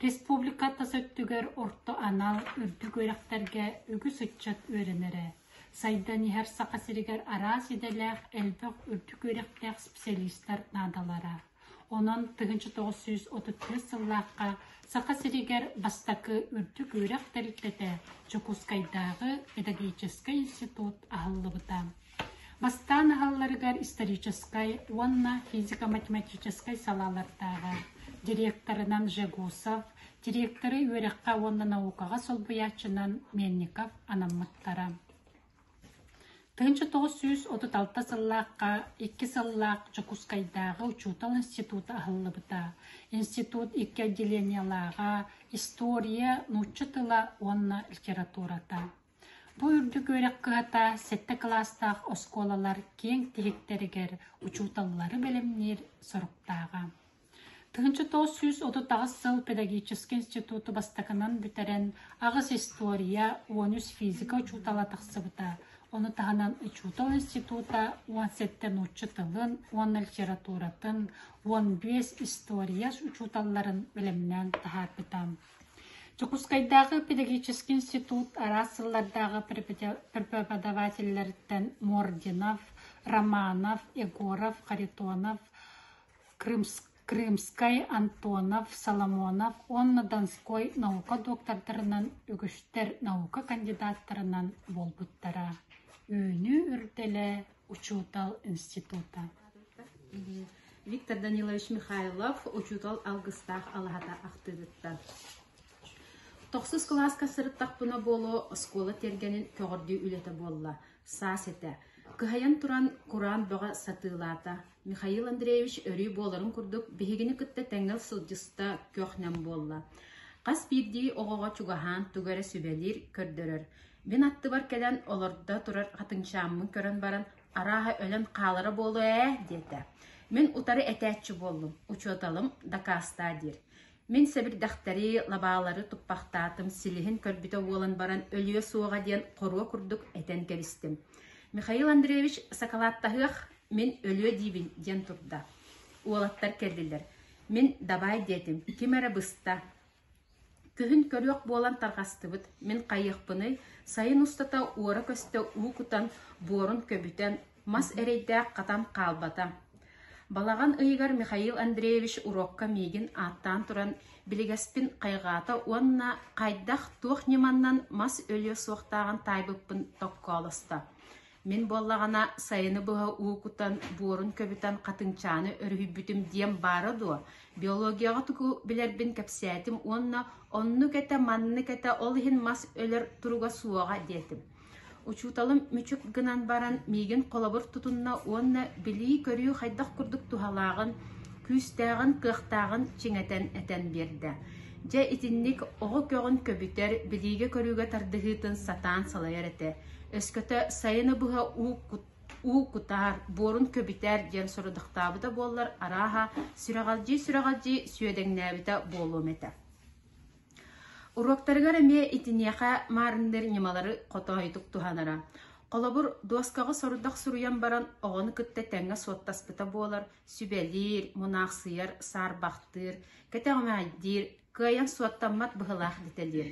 Республика тас өттүгэр орто анал үрдүк үөрэхтэргэ үгүс ыччат үөрэнэрэ. Сайдан иһэр Саха сиригэр араас идэлээх элбэх үрдүк үөрэхтээх специалистар наадалара. Онон 1934 сыллаахха Саха сиригэр бастакы үрдүк үөрэх тэрилтэтэ Дьокуускайдааҕы педагогическай институт аһыллыбыта. Бастаан аһалларыгар историческай уонна физико-математическай салаалардааҕа, директорынан Жегусов, директоры үөрэххэ уонна наукаҕа солбуйааччынан Мельников анаммыттара. 1936 сыллаахха икки сыллаах Дьокуускайдааҕы учуутал института аһыллыбыта. Институт икки отделениелааҕа, история, нуучча тыла уонна литературата. Бу үрдүк үөрэх кыһата сэттэ кылаастаах оскуолалар киэҥ тиһиктэригэр учууталлары бэлэмниир соруктааҕа. 1938 сыл педагогическай институту бастакынан бүтэрэн, аҕыс история, 13 физика учуутала тахсыбыта. Ону таһынан учуутал института 17 нуучча тылын уонна литературатын, 15 история учууталларын бэлэмнээн таһаарбыта. Дьокуускайдааҕы педагогическай институт араас сыллардааҕы преподавателлэриттэн Мординов, Романов, Егоров, Харитонов, Крымскай, Антонов, Соломонов уонна Донской наука доктордарынан, үгүстэр наука кандидаттарынан буолбуттара. Үүнүү үрдэлэ учуутал института. Виктор Данилович Михайлов учуутал алгыстаах алаһата ахтыытыттан. Тохсус кылааска сырыттахпына буолуо оскуола тиэргэнин көҕөрдүү үлэтэ буолла. Саас этэ. Кыһайан туран кураан бөҕө сатыылаата. Михаил Андреевич өрүү буоларын курдук биһигини кытта тэҥҥэ сылдьыста көх-нэм буолла. Хас биирдии оҕоҕо чугаһаан тугу эрэ сүбэлиир, көрдөрөр. Мин аттыбар кэлэн олордо турар хатыҥчааммын көрөн баран, арааһа өлөн хаалара буолуо ээ диэтэ. Мин утары этээччи буоллум, учууталым дакаастаа диир. Мин сэбирдэхтэри, лабаалары туппахтаатым, силиһин көрбүтэ буолан баран өлүө суоҕа диэн хоруо курдук этэн кэбистим. Михаил Андреевич сакалааттаһыах, мин өлүө диибин диэн турда. Уолаттар кэллилэр. Мин дабаай диэтим, ким эрэ быста. Күһүн көрүөх буолан тарҕастыбыт, мин хайыахпыный, сайын устата уора-көстө уу кутан, буорун көбүтэн, мас эрэйдээх хатан хаалбата. Балаҕан ыйыгар Михаил Андреевич уруокка миигин ааттаан туран билигэспин хайҕаата уонна хайдах туох ньыманнан мас өлүө суохтааҕын таайбыппын токкоолосто. Мин буоллаҕына сайыны быһа уу кутан, буорун көбүтэн хатыҥчааны өрүһүйбүтүм диэм баара дуо? Биологияҕа тугу билэрбин кэпсээтим уонна оннук этэ, маннык этэ, ол иһин мас өлөр туруга суоҕа диэтим. Учууталым мүчүк гынан баран миигин холобур тутунна уонна билии-көрүү хайдах курдук туһалааҕын, күүстээҕин, кыахтааҕын чиҥэтэн этэн биэрдэ. Дьэ итинник оҕо көҕүн көбүтэр, билиигэ-көрүүгэ тардыһыытын сатаан салайар этэ. Өскөтө сайыны быһа уу кутаар, буорун көбүтээр диэн сорудахтаабыта буоллар, арааһа, сүрэҕэлдьии-сүрэҕэлдьии сүөдэҥнээбитэ буолуом этэ. Уруоктарыгар эмиэ итиниэхэ маарынныыр ньымалары хотоойутук туһанара. Холобур, дуоскаҕа сорудах суруйан баран оҕону кытта тэҥҥэ суоттаспыта буолар, сүбэлиир, мунаахсыйар, саарбахтыыр, кэтэҕэмэйдиир, кыайан суоттаммат быһыылаах дэтэлиир.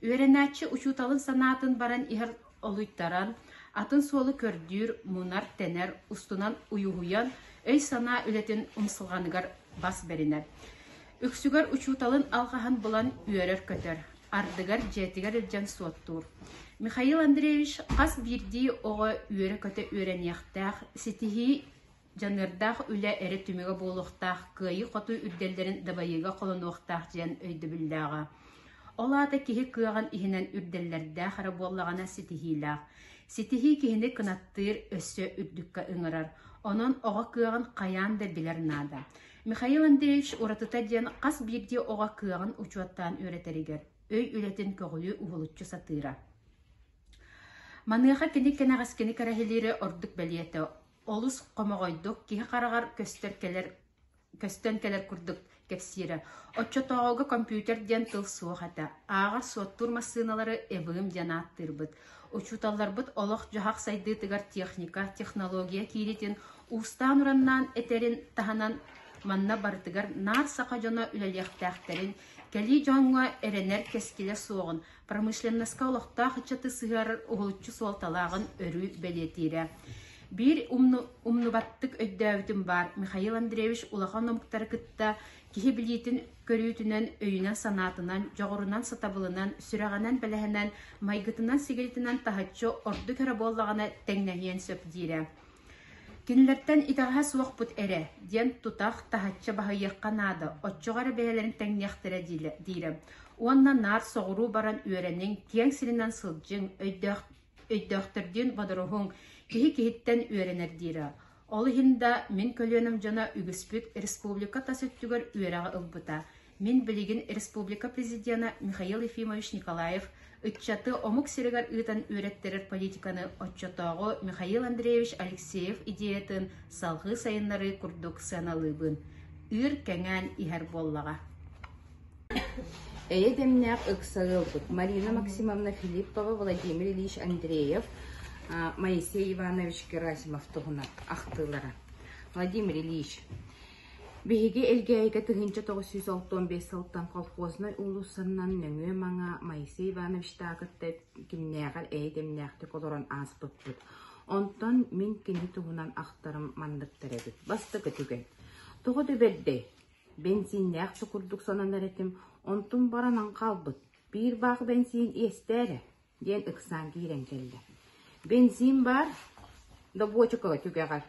Үөрэнээччи учууталын санаатын баран иһэр олуйтаран, атын суолу көрдүүр, мунар-тэнэр, устунан уйуһуйан, өй-санаа үлэтин умсулҕаныгар бас бэринэр. Үксүгэр учууталын алҕаһын булан үөрэр-көтөр, ардыгар дьиэтигэр илдьэн суоттуур. Михаил Андреевич хас биирдии оҕо үөрэ-көтө үөрэниэхтээх, ситиһии дьаныардаах үлэ эрэ түмүгэ буолуохтаах кыайыы-хотуу үрдэллэрин дабайыыга холонуохтаах диэн өйдөбүллээҕэ. Ол аата киһи кыаҕын иһинэн үрдэллэрдээх эрэ буоллаҕына ситиһиилээх. Ситиһии киһини кынаттыыр, өссө үрдүккэ ыҥырар. Онон оҕо кыаҕын хайаан да билэр наада. Михаил Андреевич уратыта диэн хас биирдии оҕо кыаҕын учуоттаан үөрэтэригэр өй үлэтин көҕүлүү уһулуччу сатыыра. Маныаха кини кэнэҕэскини кэрэһилиирэ ордук бэлиэтэ. Олус хомоҕойдук, киһи хараҕар көстөр кэлэр көстөн кэлэр курдук кэпсиирэ. Оччотооҕуга компьютер диэн тыл суох этэ. Ааҕар-суоттуур массыыналары ЭВМ диэн ааттыырбыт. Учууталларбыт олох-дьаһах сайдыытыгар техника, технология кииритин уустаан-ураннаан этэрин таһынан манна барытыгар наар саха дьоно үлэлиэхтээхтэрин, кэлии дьоҥҥо эрэнэр кэскилэ суоҕун, промышленноска олохтоох ыччаты сыһыарар уһулуччу суолталааҕын өрүү бэлиэтиирэ. Биир умнубаттык өйдөөбүтүм баар, Михаил Андреевич улахан омуктары кытта киһи билиитин көрүүтүнэн, өйүнэн-санаатынан, дьоҕурунан-сатабылынан, сүрэҕинэн-бэлэһинэн, майгытынан-сигилитинэн таһыччы ордук эрэ буоллаҕына тэҥнэһиэн сөп диирэ. Кинилэртэн итэҕэһэ суохпут эрэ диэн тутах таһыччы баһыйыахха наада, оччоҕо эрэ бэйэлэрин тэҥниэхтэрэ диирэ. Уонна наар соҕуруу баран үөрэниҥ, киэҥ сиринэн сылдьыҥ, өйдөөх өйдөөхтөрдүүн бодоруһуҥ, киһи киһиттэн үөрэнэр диирэ. Ол иһин да мин көлүөнэм дьоно үгүспүт республика тас өттүгэр үөрэҕи ылбыта. Мин билигин республика президена Михаил Ефимович Николаев ыччаты омук сиригэр ыытан үөрэттэрэр политиканы оччотооҕу Михаил Андреевич Алексеев идеятын салҕыы сайыннарыы курдук сыаналыыбын. Ыыр кэҥээн иһэр буоллаҕа. Эйэ дэмнээх ыкса ыалбыт Марина Максимовна Филиппова, Владимир Ильич Андреев, Моисей Иванович Герасимов туһунан ахтыылара. Владимир Ильич, Биһиги Элгээйигэ 1965 сылтан Колхознай уулуссанан нөҥүө-маҥаа Моисей Ивановичтааҕы кытта кимнээҕэр эйэ-дэмнээхтик олорон ааспыппыт. Онтон мин кини туһунан ахтарым манныктар эбит. Бастакы түгэн. Тоҕо да бэрдэй, бэнсииннээх да курдук сананар этим, онтум баранан хаалбыт. Биир баах бэнсиин иэстээ эрэ диэн ыксаан киирэн кэллэ. Бензин баар, добуочукаҕа түгэҕэр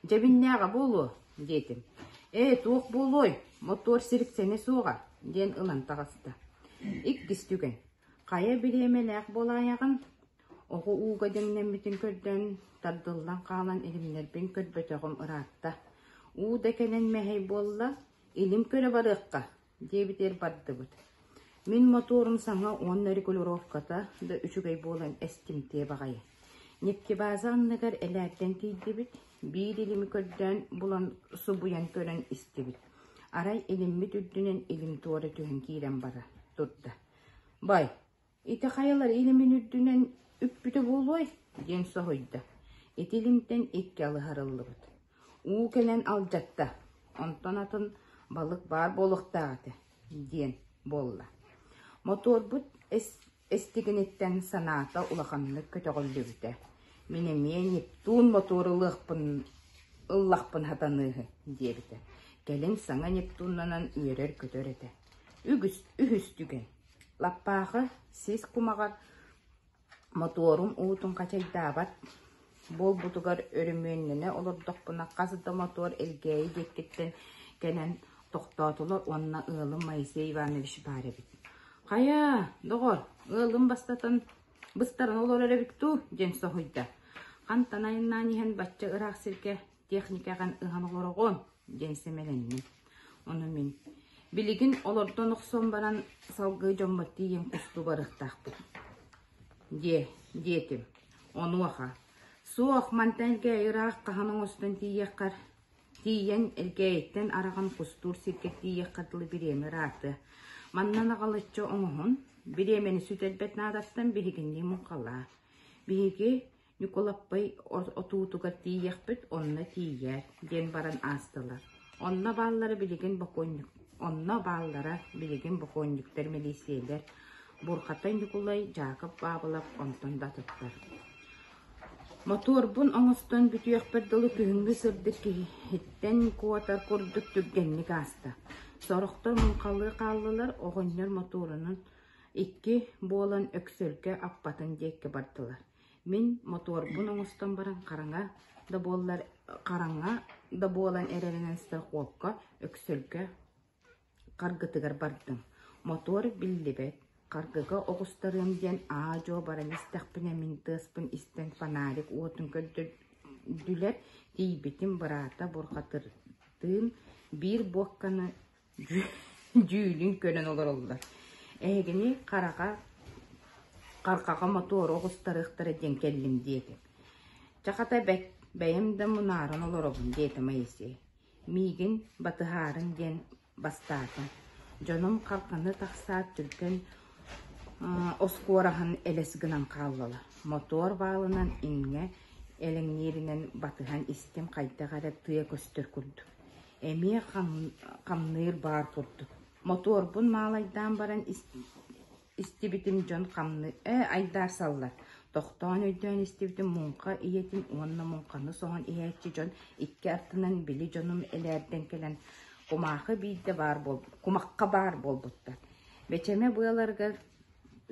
Дьэбиннээҕэ буолуо, диэтим. Ээ, туох буолуой, мотуор сириксэнэ суоҕа, диэн ылан таҕыста. Иккис түгэн. Хайа бириэмэлээх буолаайаҕын? Оҕо ууга дэҥнэммитин көрдөөн, тардыллан хаалан илимнэрбин көрбөтөҕүм ыраатта. Уу да кэлэн мэһэй буолла, илим көрө барыахха, диэбитигэр бардыбыт. Мин мотуорум саҥа уонна регулировката да үчүгэй буолан эстимтиэ баҕайы. Нефтебаза анныгар элээрдэн тиийдибит, биир илими көрдөөн булан субуйан көрөн истибит. Арай илиммит үрдүнэн илим туора түһэн киирэн бара турда. Бай, ити хайалар илимин үрдүнэн үппүтэ буолуой? диэн соһуйда. Ити илимтэн икки алыһарыллыбыт. Уу кэлэн алдьатта, онтон атын балык баар буолуохтаах этэ диэн буолла. Мотуорбут эстигиниттэн санаата улаханнык көтөҕүллүбүтэ. Мин эмиэ Нептун мотуор ылыахпын ыллахпын сатаныыһы диэбитэ. Кэлин саҥа Нептуннанан үөрэр-көтөр этэ. Үгүс үһүс түгэн. Лаппаахы сис кумаҕар Мотуорум уутун хачайдаабат буолбутугар өрөмүөннэнэ олордохпуна хас да мотуор Элгээйи диэкиттэн кэлэн тохтоотулар уонна ыалым Моисей Иванович баар эбит. «Хайа, доҕор, ыалым бастатан быстаран олорор эбит дуу?» диэн соһуйда. «Хантан айаннаан иһэн бачча ыраах сиргэ техникаҕын ыһан олороҕун?» диэн сэмэлэнним. Ону мин билигин олордон охсон баран салгыы дьоммор тиийэн кустуу барыахтаахпыт диэ диэтим. Онуоха суох мантан Элгээйи ыраах хаһан оҥостон тиийиэххэр тиийэн Элгээйиттэн араҕан кустуур сиргэ тиийиэххэ дылы бириэмэ ыраатыа. Манна наҕылыччы оҥоһун, бириэмэни сүтэрбэт наадаттан биһигиннии муҥхалаа. Биһиги Ньукулаппай отуутугар тиийиэхпит, онно тиийээр диэн баран аастылар. Онно бааллара билигин бокуонньук онно бааллара билигин бокуонньуктар милииссийэлэр Бурхатай Ньукулай, Дьаакып Баабылап онтон да атыттар. Мотуорбун оҥостон бүтүөхпэр дылы күһүҥҥү сырдык киһиттэн куотар курдук түргэнник ааста. Сорохтор муҥхалыы хааллылар, оҕонньор мотуорунан икки буолан Өксөлгө аппатын диэки бардылар. Мин мотуорбун оҥостон баран хараҥа да буоллар хараҥа да буолан эрэринэн страховка Өксөлгө харгытыгар бардым. Мотуор биллибэт. Харгыга оҕустарыам диэн аа-дьуо баран истэхпинэ мин тыаспын истэн фонарик уотун көрдөрдүлэр, тиийбитим быраата Бурхатырдыын биир буокканы дьүүлүн көрөн олороллор. Эһигини хараҕа харҕаҕа мотуору оҕустарыахтара диэн кэллим диэтим. Чэ хата бэт, бэйэм да мунааран олоробун диэтэ Моисей. Миигин батыһаарыҥ диэн бастаатым. Дьонум халҕаны тахсаат түргэн оскуораһын элэс гынан хааллылар. Мотуор баалынан иҥҥэ элэҥнииринэн батыһан истим хайдах эрэ тыа көстөр курдук. Эмиэ хамныыр баар курдук. Мотуорбун маалайдаан баран истибитим дьон хамныы ээ айдаарсаллар. Тохтоон өйдөөн истибитим муҥха ийэтин уонна муҥханы соһон иһээччи дьон икки ардынан били дьонум элээрдэн кэлэн кумаахы биирдэ баар буол кумахха баар буолбуттар. Бэчэмэ быаларыгар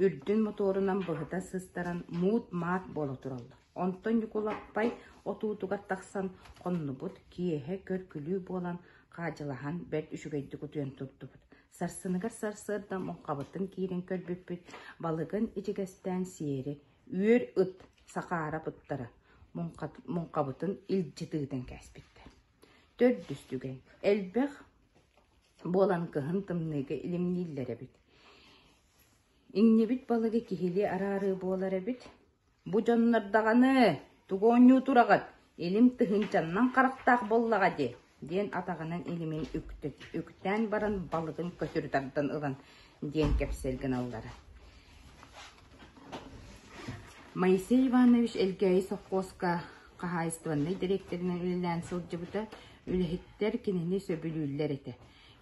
үрдүн мотуорунан быһыта сыстаран муут-маат буола тураллар. Онтон Ньукулаппай отуутугар тахсан хоннубут, киэһэ көр-күлүү буолан хаадьылаһан бэрт үчүгэйдик утуйан турдубут. Сарсыныгар сарсыарда муҥхабытын киирэн көрбүппүт, балыгын ичигэстээн сиэри, үөр ыт сахаара ыттара муҥхабытын илдьи тыытан кээспиттэр. Төрдүс түгэн. Элбэх буолан кыһын тымныыга илимнииллэр эбит. Иҥнибит балыгы киһилии араарыы буолар эбит. Бу дьоннор даҕаны тугу оонньуу тураҕыт, илим тыһыынчаннан харахтаах буоллаҕа дии диэн атаҕынан илимин үктээн баран балыгын көтүрү тардан ылан диэн кэпсэл гыналлара. Моисей Иванович Элгээйи сопхуоска хаһаайыстыбаннай дириэктэринэн үлэлээн сылдьыбыта, үлэһиттэр кинини сөбүлүүллэр этэ.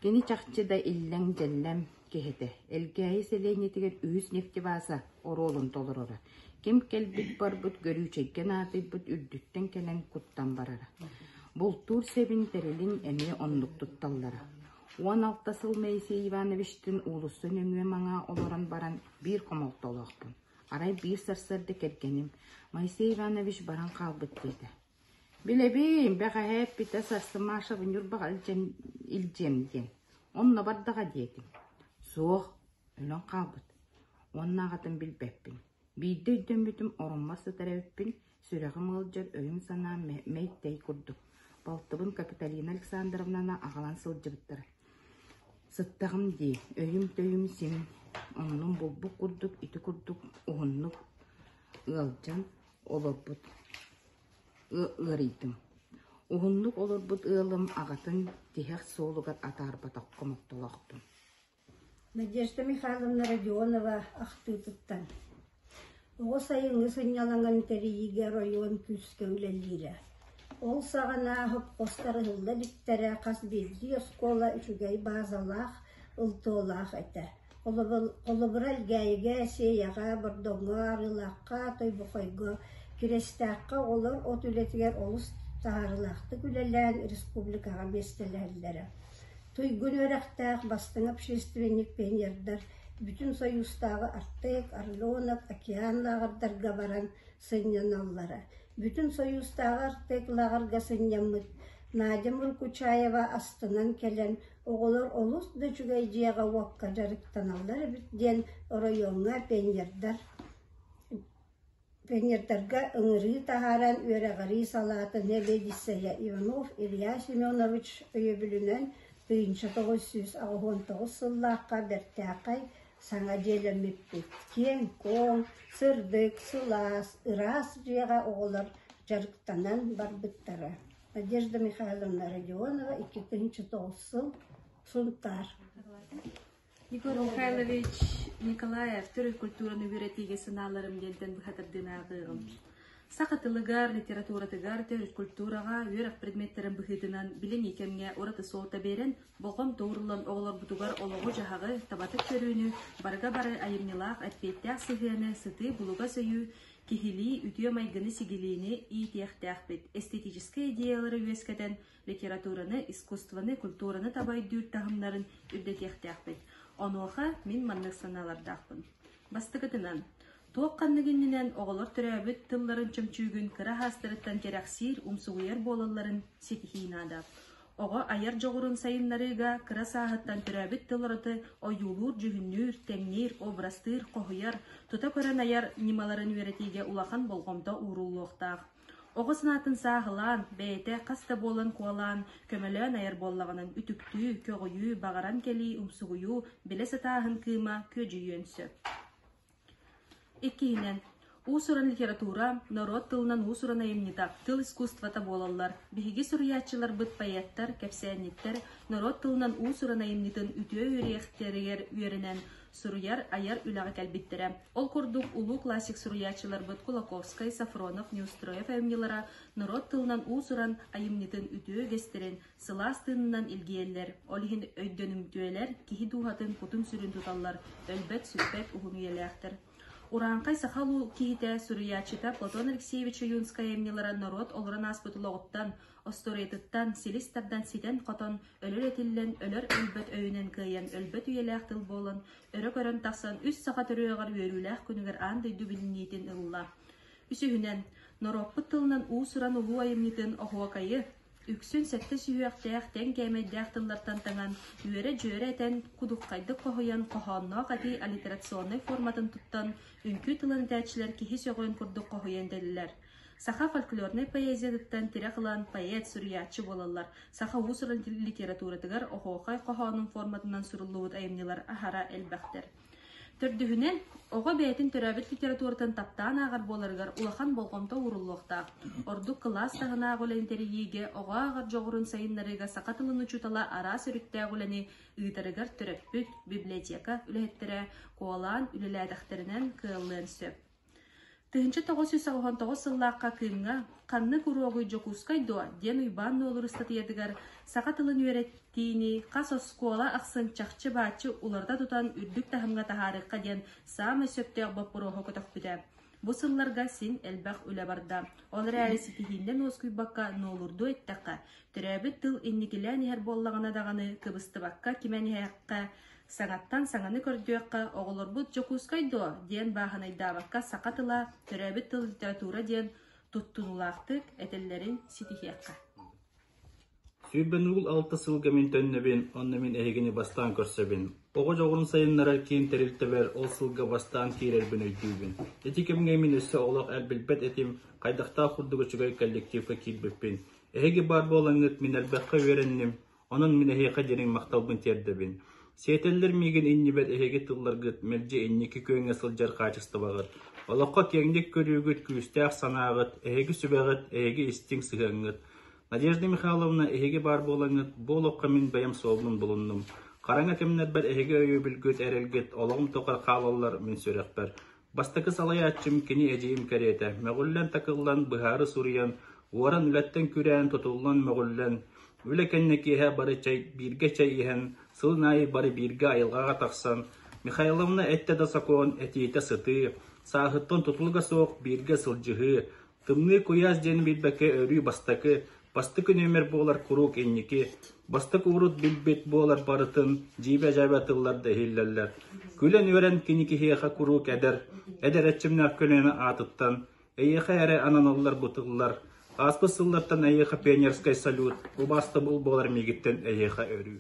Кини чахчы да иллэҥ-дьэллэм киһитэ. Элгээйи сэлиэнньэтигэр үһүс нефтебаза оруолун толороро. Ким кэлбит-барбыт көрүүчэйгэ наадыйбыт үрдүттэн кэлэн куттан барара. Бултуур сэбин тэрилин эмиэ оннук тутталлара. 16 сыл Моисей Ивановичтыын уулусса нөҥүө маҥаа олорон баран биир хомолтолоохпун. Арай биир сарсыарда кэргэним Моисей Иванович баран хаалбыт диэтэ. Билэбин, бэҕэһээ эппитэ сарсын Машабын Ньурбаҕа илдьэн илдьиэм диэн. Онно бардаҕа диэтим. Суох, өлөн хаалбыт. Уонна аҕатын билбэппин. Биирдэ өйдөммүтүм ороммор сытар эбиппин, сүрэҕим ыалдьар, өйүм-санаам мэй-тэй курдук. Балтыбын Капитолина Александровнаны аҕалан сылдьыбыттара. Сыттаҕым дии, өйүм-төйүм син оннун булбут курдук ити курдук уһуннук ыалдьан олорбут ыарыйдым. Уһуннук олорбут ыалым аҕатын тиһэх суолугар атаарбатах хомолтолоохпун. Надежда Михайловна Родионова ахтыытыттан Оҕо сайыҥҥы сынньалаҥын тэрийиигэ оройуон күүскэ үлэлиирэ. Ол саҕана сопхуостар ыһылла иликтэрэ, хас биирдии оскуола үчүгэй баазалаах, ылтыалаах этэ. Холобура, Элгээйигэ, Сиэйэҕэ, Бордоҥҥо, Арыылаахха, Тойбохойго, Кирэстээххэ оҕолор от үлэтигэр олус таһаарыылаахтык үлэлээн республикаҕа миэстэлэһэллэрэ. Туйгун үөрэхтээх бастыҥ общественник пионердар Бүтүн Союзтааҕы Артек, Орленок, Океан лааҕырдарга баран сынньаналлара. Бүтүн Союзтааҕы Артек лааҕырга сынньаммыт Надя Муркучаева астынан кэлэн, оҕолор олус да үчүгэй дьиэҕэ-уокка дьарыктаналлар эбит диэн оройуоҥҥа пионердар Пионердарга ыҥырыы таһааран үөрэҕирии салаатын сэбиэдиссэйэ Иванов Илья Семенович өйөбүлүнэн 1989 сыллаахха бэртээхэй саҥа дьиэлэммиппит. Киэҥ-куоҥ, сырдык, сылаас, ыраас дьиэҕэ оҕолор дьарыктанан барбыттара. Надежда Михайловна Родионова 2009 сыл Сунтаар. Егор Михайлович Николаев төрүт культураны үөрэтиигэ санааларым диэнтэн быһа тардыынааҕыаҕым. Саха тылыгар, литературатыгар, төрүт культураҕа үөрэх предметтэрин быһыытынан билиҥҥи кэмҥэ ураты суолта биэрэн, болҕомто ууруллан оҕолорбутугар олоҕу-дьаһаҕы, табатык көрүүнү, барыга бары айымньылаах, эппиэттээх сыһыаны, сытыы булугас өйү, киһилии үтүө майгыны-сигилиини иитиэхтээхпит, эстетическэй идеялары үөскэтэн, литератураны, искусствоны, культураны таба өйдүүр таһымнарын үрдэтиэхтээхпит. Онуоха мин маннык санаалардаахпын. Бастакытынан, туох ханнык иннинэн оҕолор төрөөбүт тылларын чөмчүүгүн кыра аһаастарыттан кэрэхсиир, умсугуйар буолалларын ситиһии наада. Оҕо айар дьоҕурун сайыннарыыга кыра сааһыттан төрөөбүт тыл ураты ойуулуур-дьүһүннүүр, тэҥниир, образтыыр, хоһуйар, тута көрөн айар ньымаларын үөрэтиигэ улахан болҕомто ууруллуохтаах. Оҕо санаатын сааһылаан, бэйэтэ хас да буолан куолаан, көмөлөөн айар буоллаҕынан үтүктүү, көҕүйүү, баҕаран кэлии, умсугуйуу, билэ сатааһын кыыма күөдьүйүөн сөп. Иккиһинэн, уус-уран литература, норуот тылынан уус-уран айымньыта, тыл искусствота буолаллар. Биһиги суруйааччыларбыт поэттар, кэпсээнньиттэр норуот тылынан уус-уран айымньытын үтүө үөрүйэхтэригэр үөрэнэн, суруйар, айар үлэҕэ кэлбиттэрэ. Ол курдук, улуу классик суруйааччыларбыт Кулаковскай, Софронов, Неустроев айымньылара норуот тылынан уус-уран айымньытын үтүө үгэстэрин сылаас тыынынан илгийэллэр, ол иһин өйдөнүмтүөлэр киһи дууһатын кутун-сүрүн туталлар, өлбөт-сүппэт уһун үйэлээхтэр. Урааҥхай саха улуу киһитэ, суруйааччыта Платон Алексеевич Ойуунскай айымньылара норуот олорон ааспыт олоҕуттан, остуоруйатыттан силис тардан ситэн-хотон, өлөр этиллэн, өлөр-өлбөт өйүнэн кыайан өлбөт үйэлээх тыл буолан, өрө көрөн тахсан үс саха төрүөҕэр үөрүүлээх күнүгэр аан дойду билиниитин ылла. Үсүһүнэн, норуоппут тылынан уус-уран улуу айымньытын оһуокайы, Үксүн сэттэ сүһүөхтээх, тэҥ кээмэйдээх тыллартан таҥан, үөрэ-дьүөрэ этэн, кудуххайдык хоһуйан, хоһоонноох этии аллитерационнай форматын туттан, үҥкүү тылын этээччилэр киһи сөҕүөн курдук хоһуйан этэллэр. Саха фольклорнай поэзиятыттан тирэх ылан поэт, суруйааччы буолаллар. Саха уус-уран литературатыгар оһуохай хоһоонун форматынан суруллубут айымньылар аһара элбэхтэр. Төрдүһүнэн, оҕо бэйэтин төрөөбүт литературатын таптаан ааҕар буоларыгар улахан болҕомто ууруллуохтаах. Ордук кылаас таһынааҕы үлэни тэрийиигэ, оҕо ааҕар дьоҕурун сайыннарыыга саха тылын учуутала араас өрүттээх үлэни ыытарыгар төрөппүт, библиотека үлэһиттэрэ куолаан үлэлээтэхтэринэн кыаллыан сөп. 1989 сыллаахха Кыымҥа «Ханнык уруогуй Дьокуускай дуо?» диэн Уйбаан Нуолур ыстатыйатыгар саха тылын үөрэтиини хас оскуола ахсын чахчы-бааччы уларыта тутан үрдүк таһымҥа таһаарыахха диэн саамай сөптөөх боппуруоһу көтөхпүтэ. Бу сылларга син элбэх үлэ барда. Ол эрээри ситиһииннэн уоскуйбакка нуолурдуу эттэххэ, төрөөбүт тыл инникилээн иһэр буоллаҕына даҕаны кыбыстыбакка кимэн иһиэххэ, Саҥаттан саҥаны көрдүөххэ, оҕолорбут Дьокуускай дуо? диэн бааһынайдаабакка саха тыла, төрөөбүт тыл литература диэн туттунуулаахтык этэллэрин ситиһиэххэ. Сүүрбэн уул алта сылга мин төннөбүн, онно мин эһигини бастаан көрсөбүн. Оҕо дьоҕурун сайыннарар киин тэрилтэбэр ол сылга бастаан киирэрбин өйдүүбүн. Ити кэмҥэ мин өссө олох эр билбэт этим, хайдахтаах курдук үчүгэй коллективка киирбиппин. Эһиги баар буолаҥҥыт мин элбэххэ үөрэнним, Онон мин эһиэхэ дириҥ махталбын тиэрдэбин. Сиэтэллэр миигин иннибэр эһиги тылларгыт мэлдьи инники күөҥҥэ сылдьар хаачыстыбаҕыт, олоххо киэҥник көрүүгүт, күүстээх санааҕыт, эһиги сүбэҕит, эһиги истиҥ сыһыаҥҥыт. Надежда Михайловна, эһиги баар буолаҥҥыт, бу олоххо мин бэйэм суолбун булуннум. Хараҥа кэмнэрбэр эһиги өйөбүлгүт, эрэлгит олоҕум тухары хаалаллар мин сүрэхпэр. Бастакы салайааччым кини эдьиийим кэриэтэ, мөҕүллэн-такыллан, быһаары суруйан, уоран үлэттэн күрээн, тутуллан мөҕүллэн, үлэ кэннэ киэһэ бары чэй, бииргэ чэй иһэн, сылын аайы бары бииргэ айылҕаҕа тахсан, Михайловна эттэ да сокуон, этиитэ сытыы, сааһыттан тутулуга суох бииргэ сылдьыһыы, Тымныы куйаас диэни билбэккэ өрүү бастакы, бастакы нүөмэр буолар куруук инники, бастакы урут билбит буолар барытын дьиибэ-дьээбэ тыллар да иһиллэллэр. Күлэн-үөрэн кини киһиэхэ куруук эдэр, эдэр эрчимнээх көлүөнэ аатыттан эйиэхэ эрэ ананаллар бу тыллар. Ааспыт сыллартан эйиэхэ пионерскай салют, убаастабыл буолар миигиттэн эйиэхэ өрүү.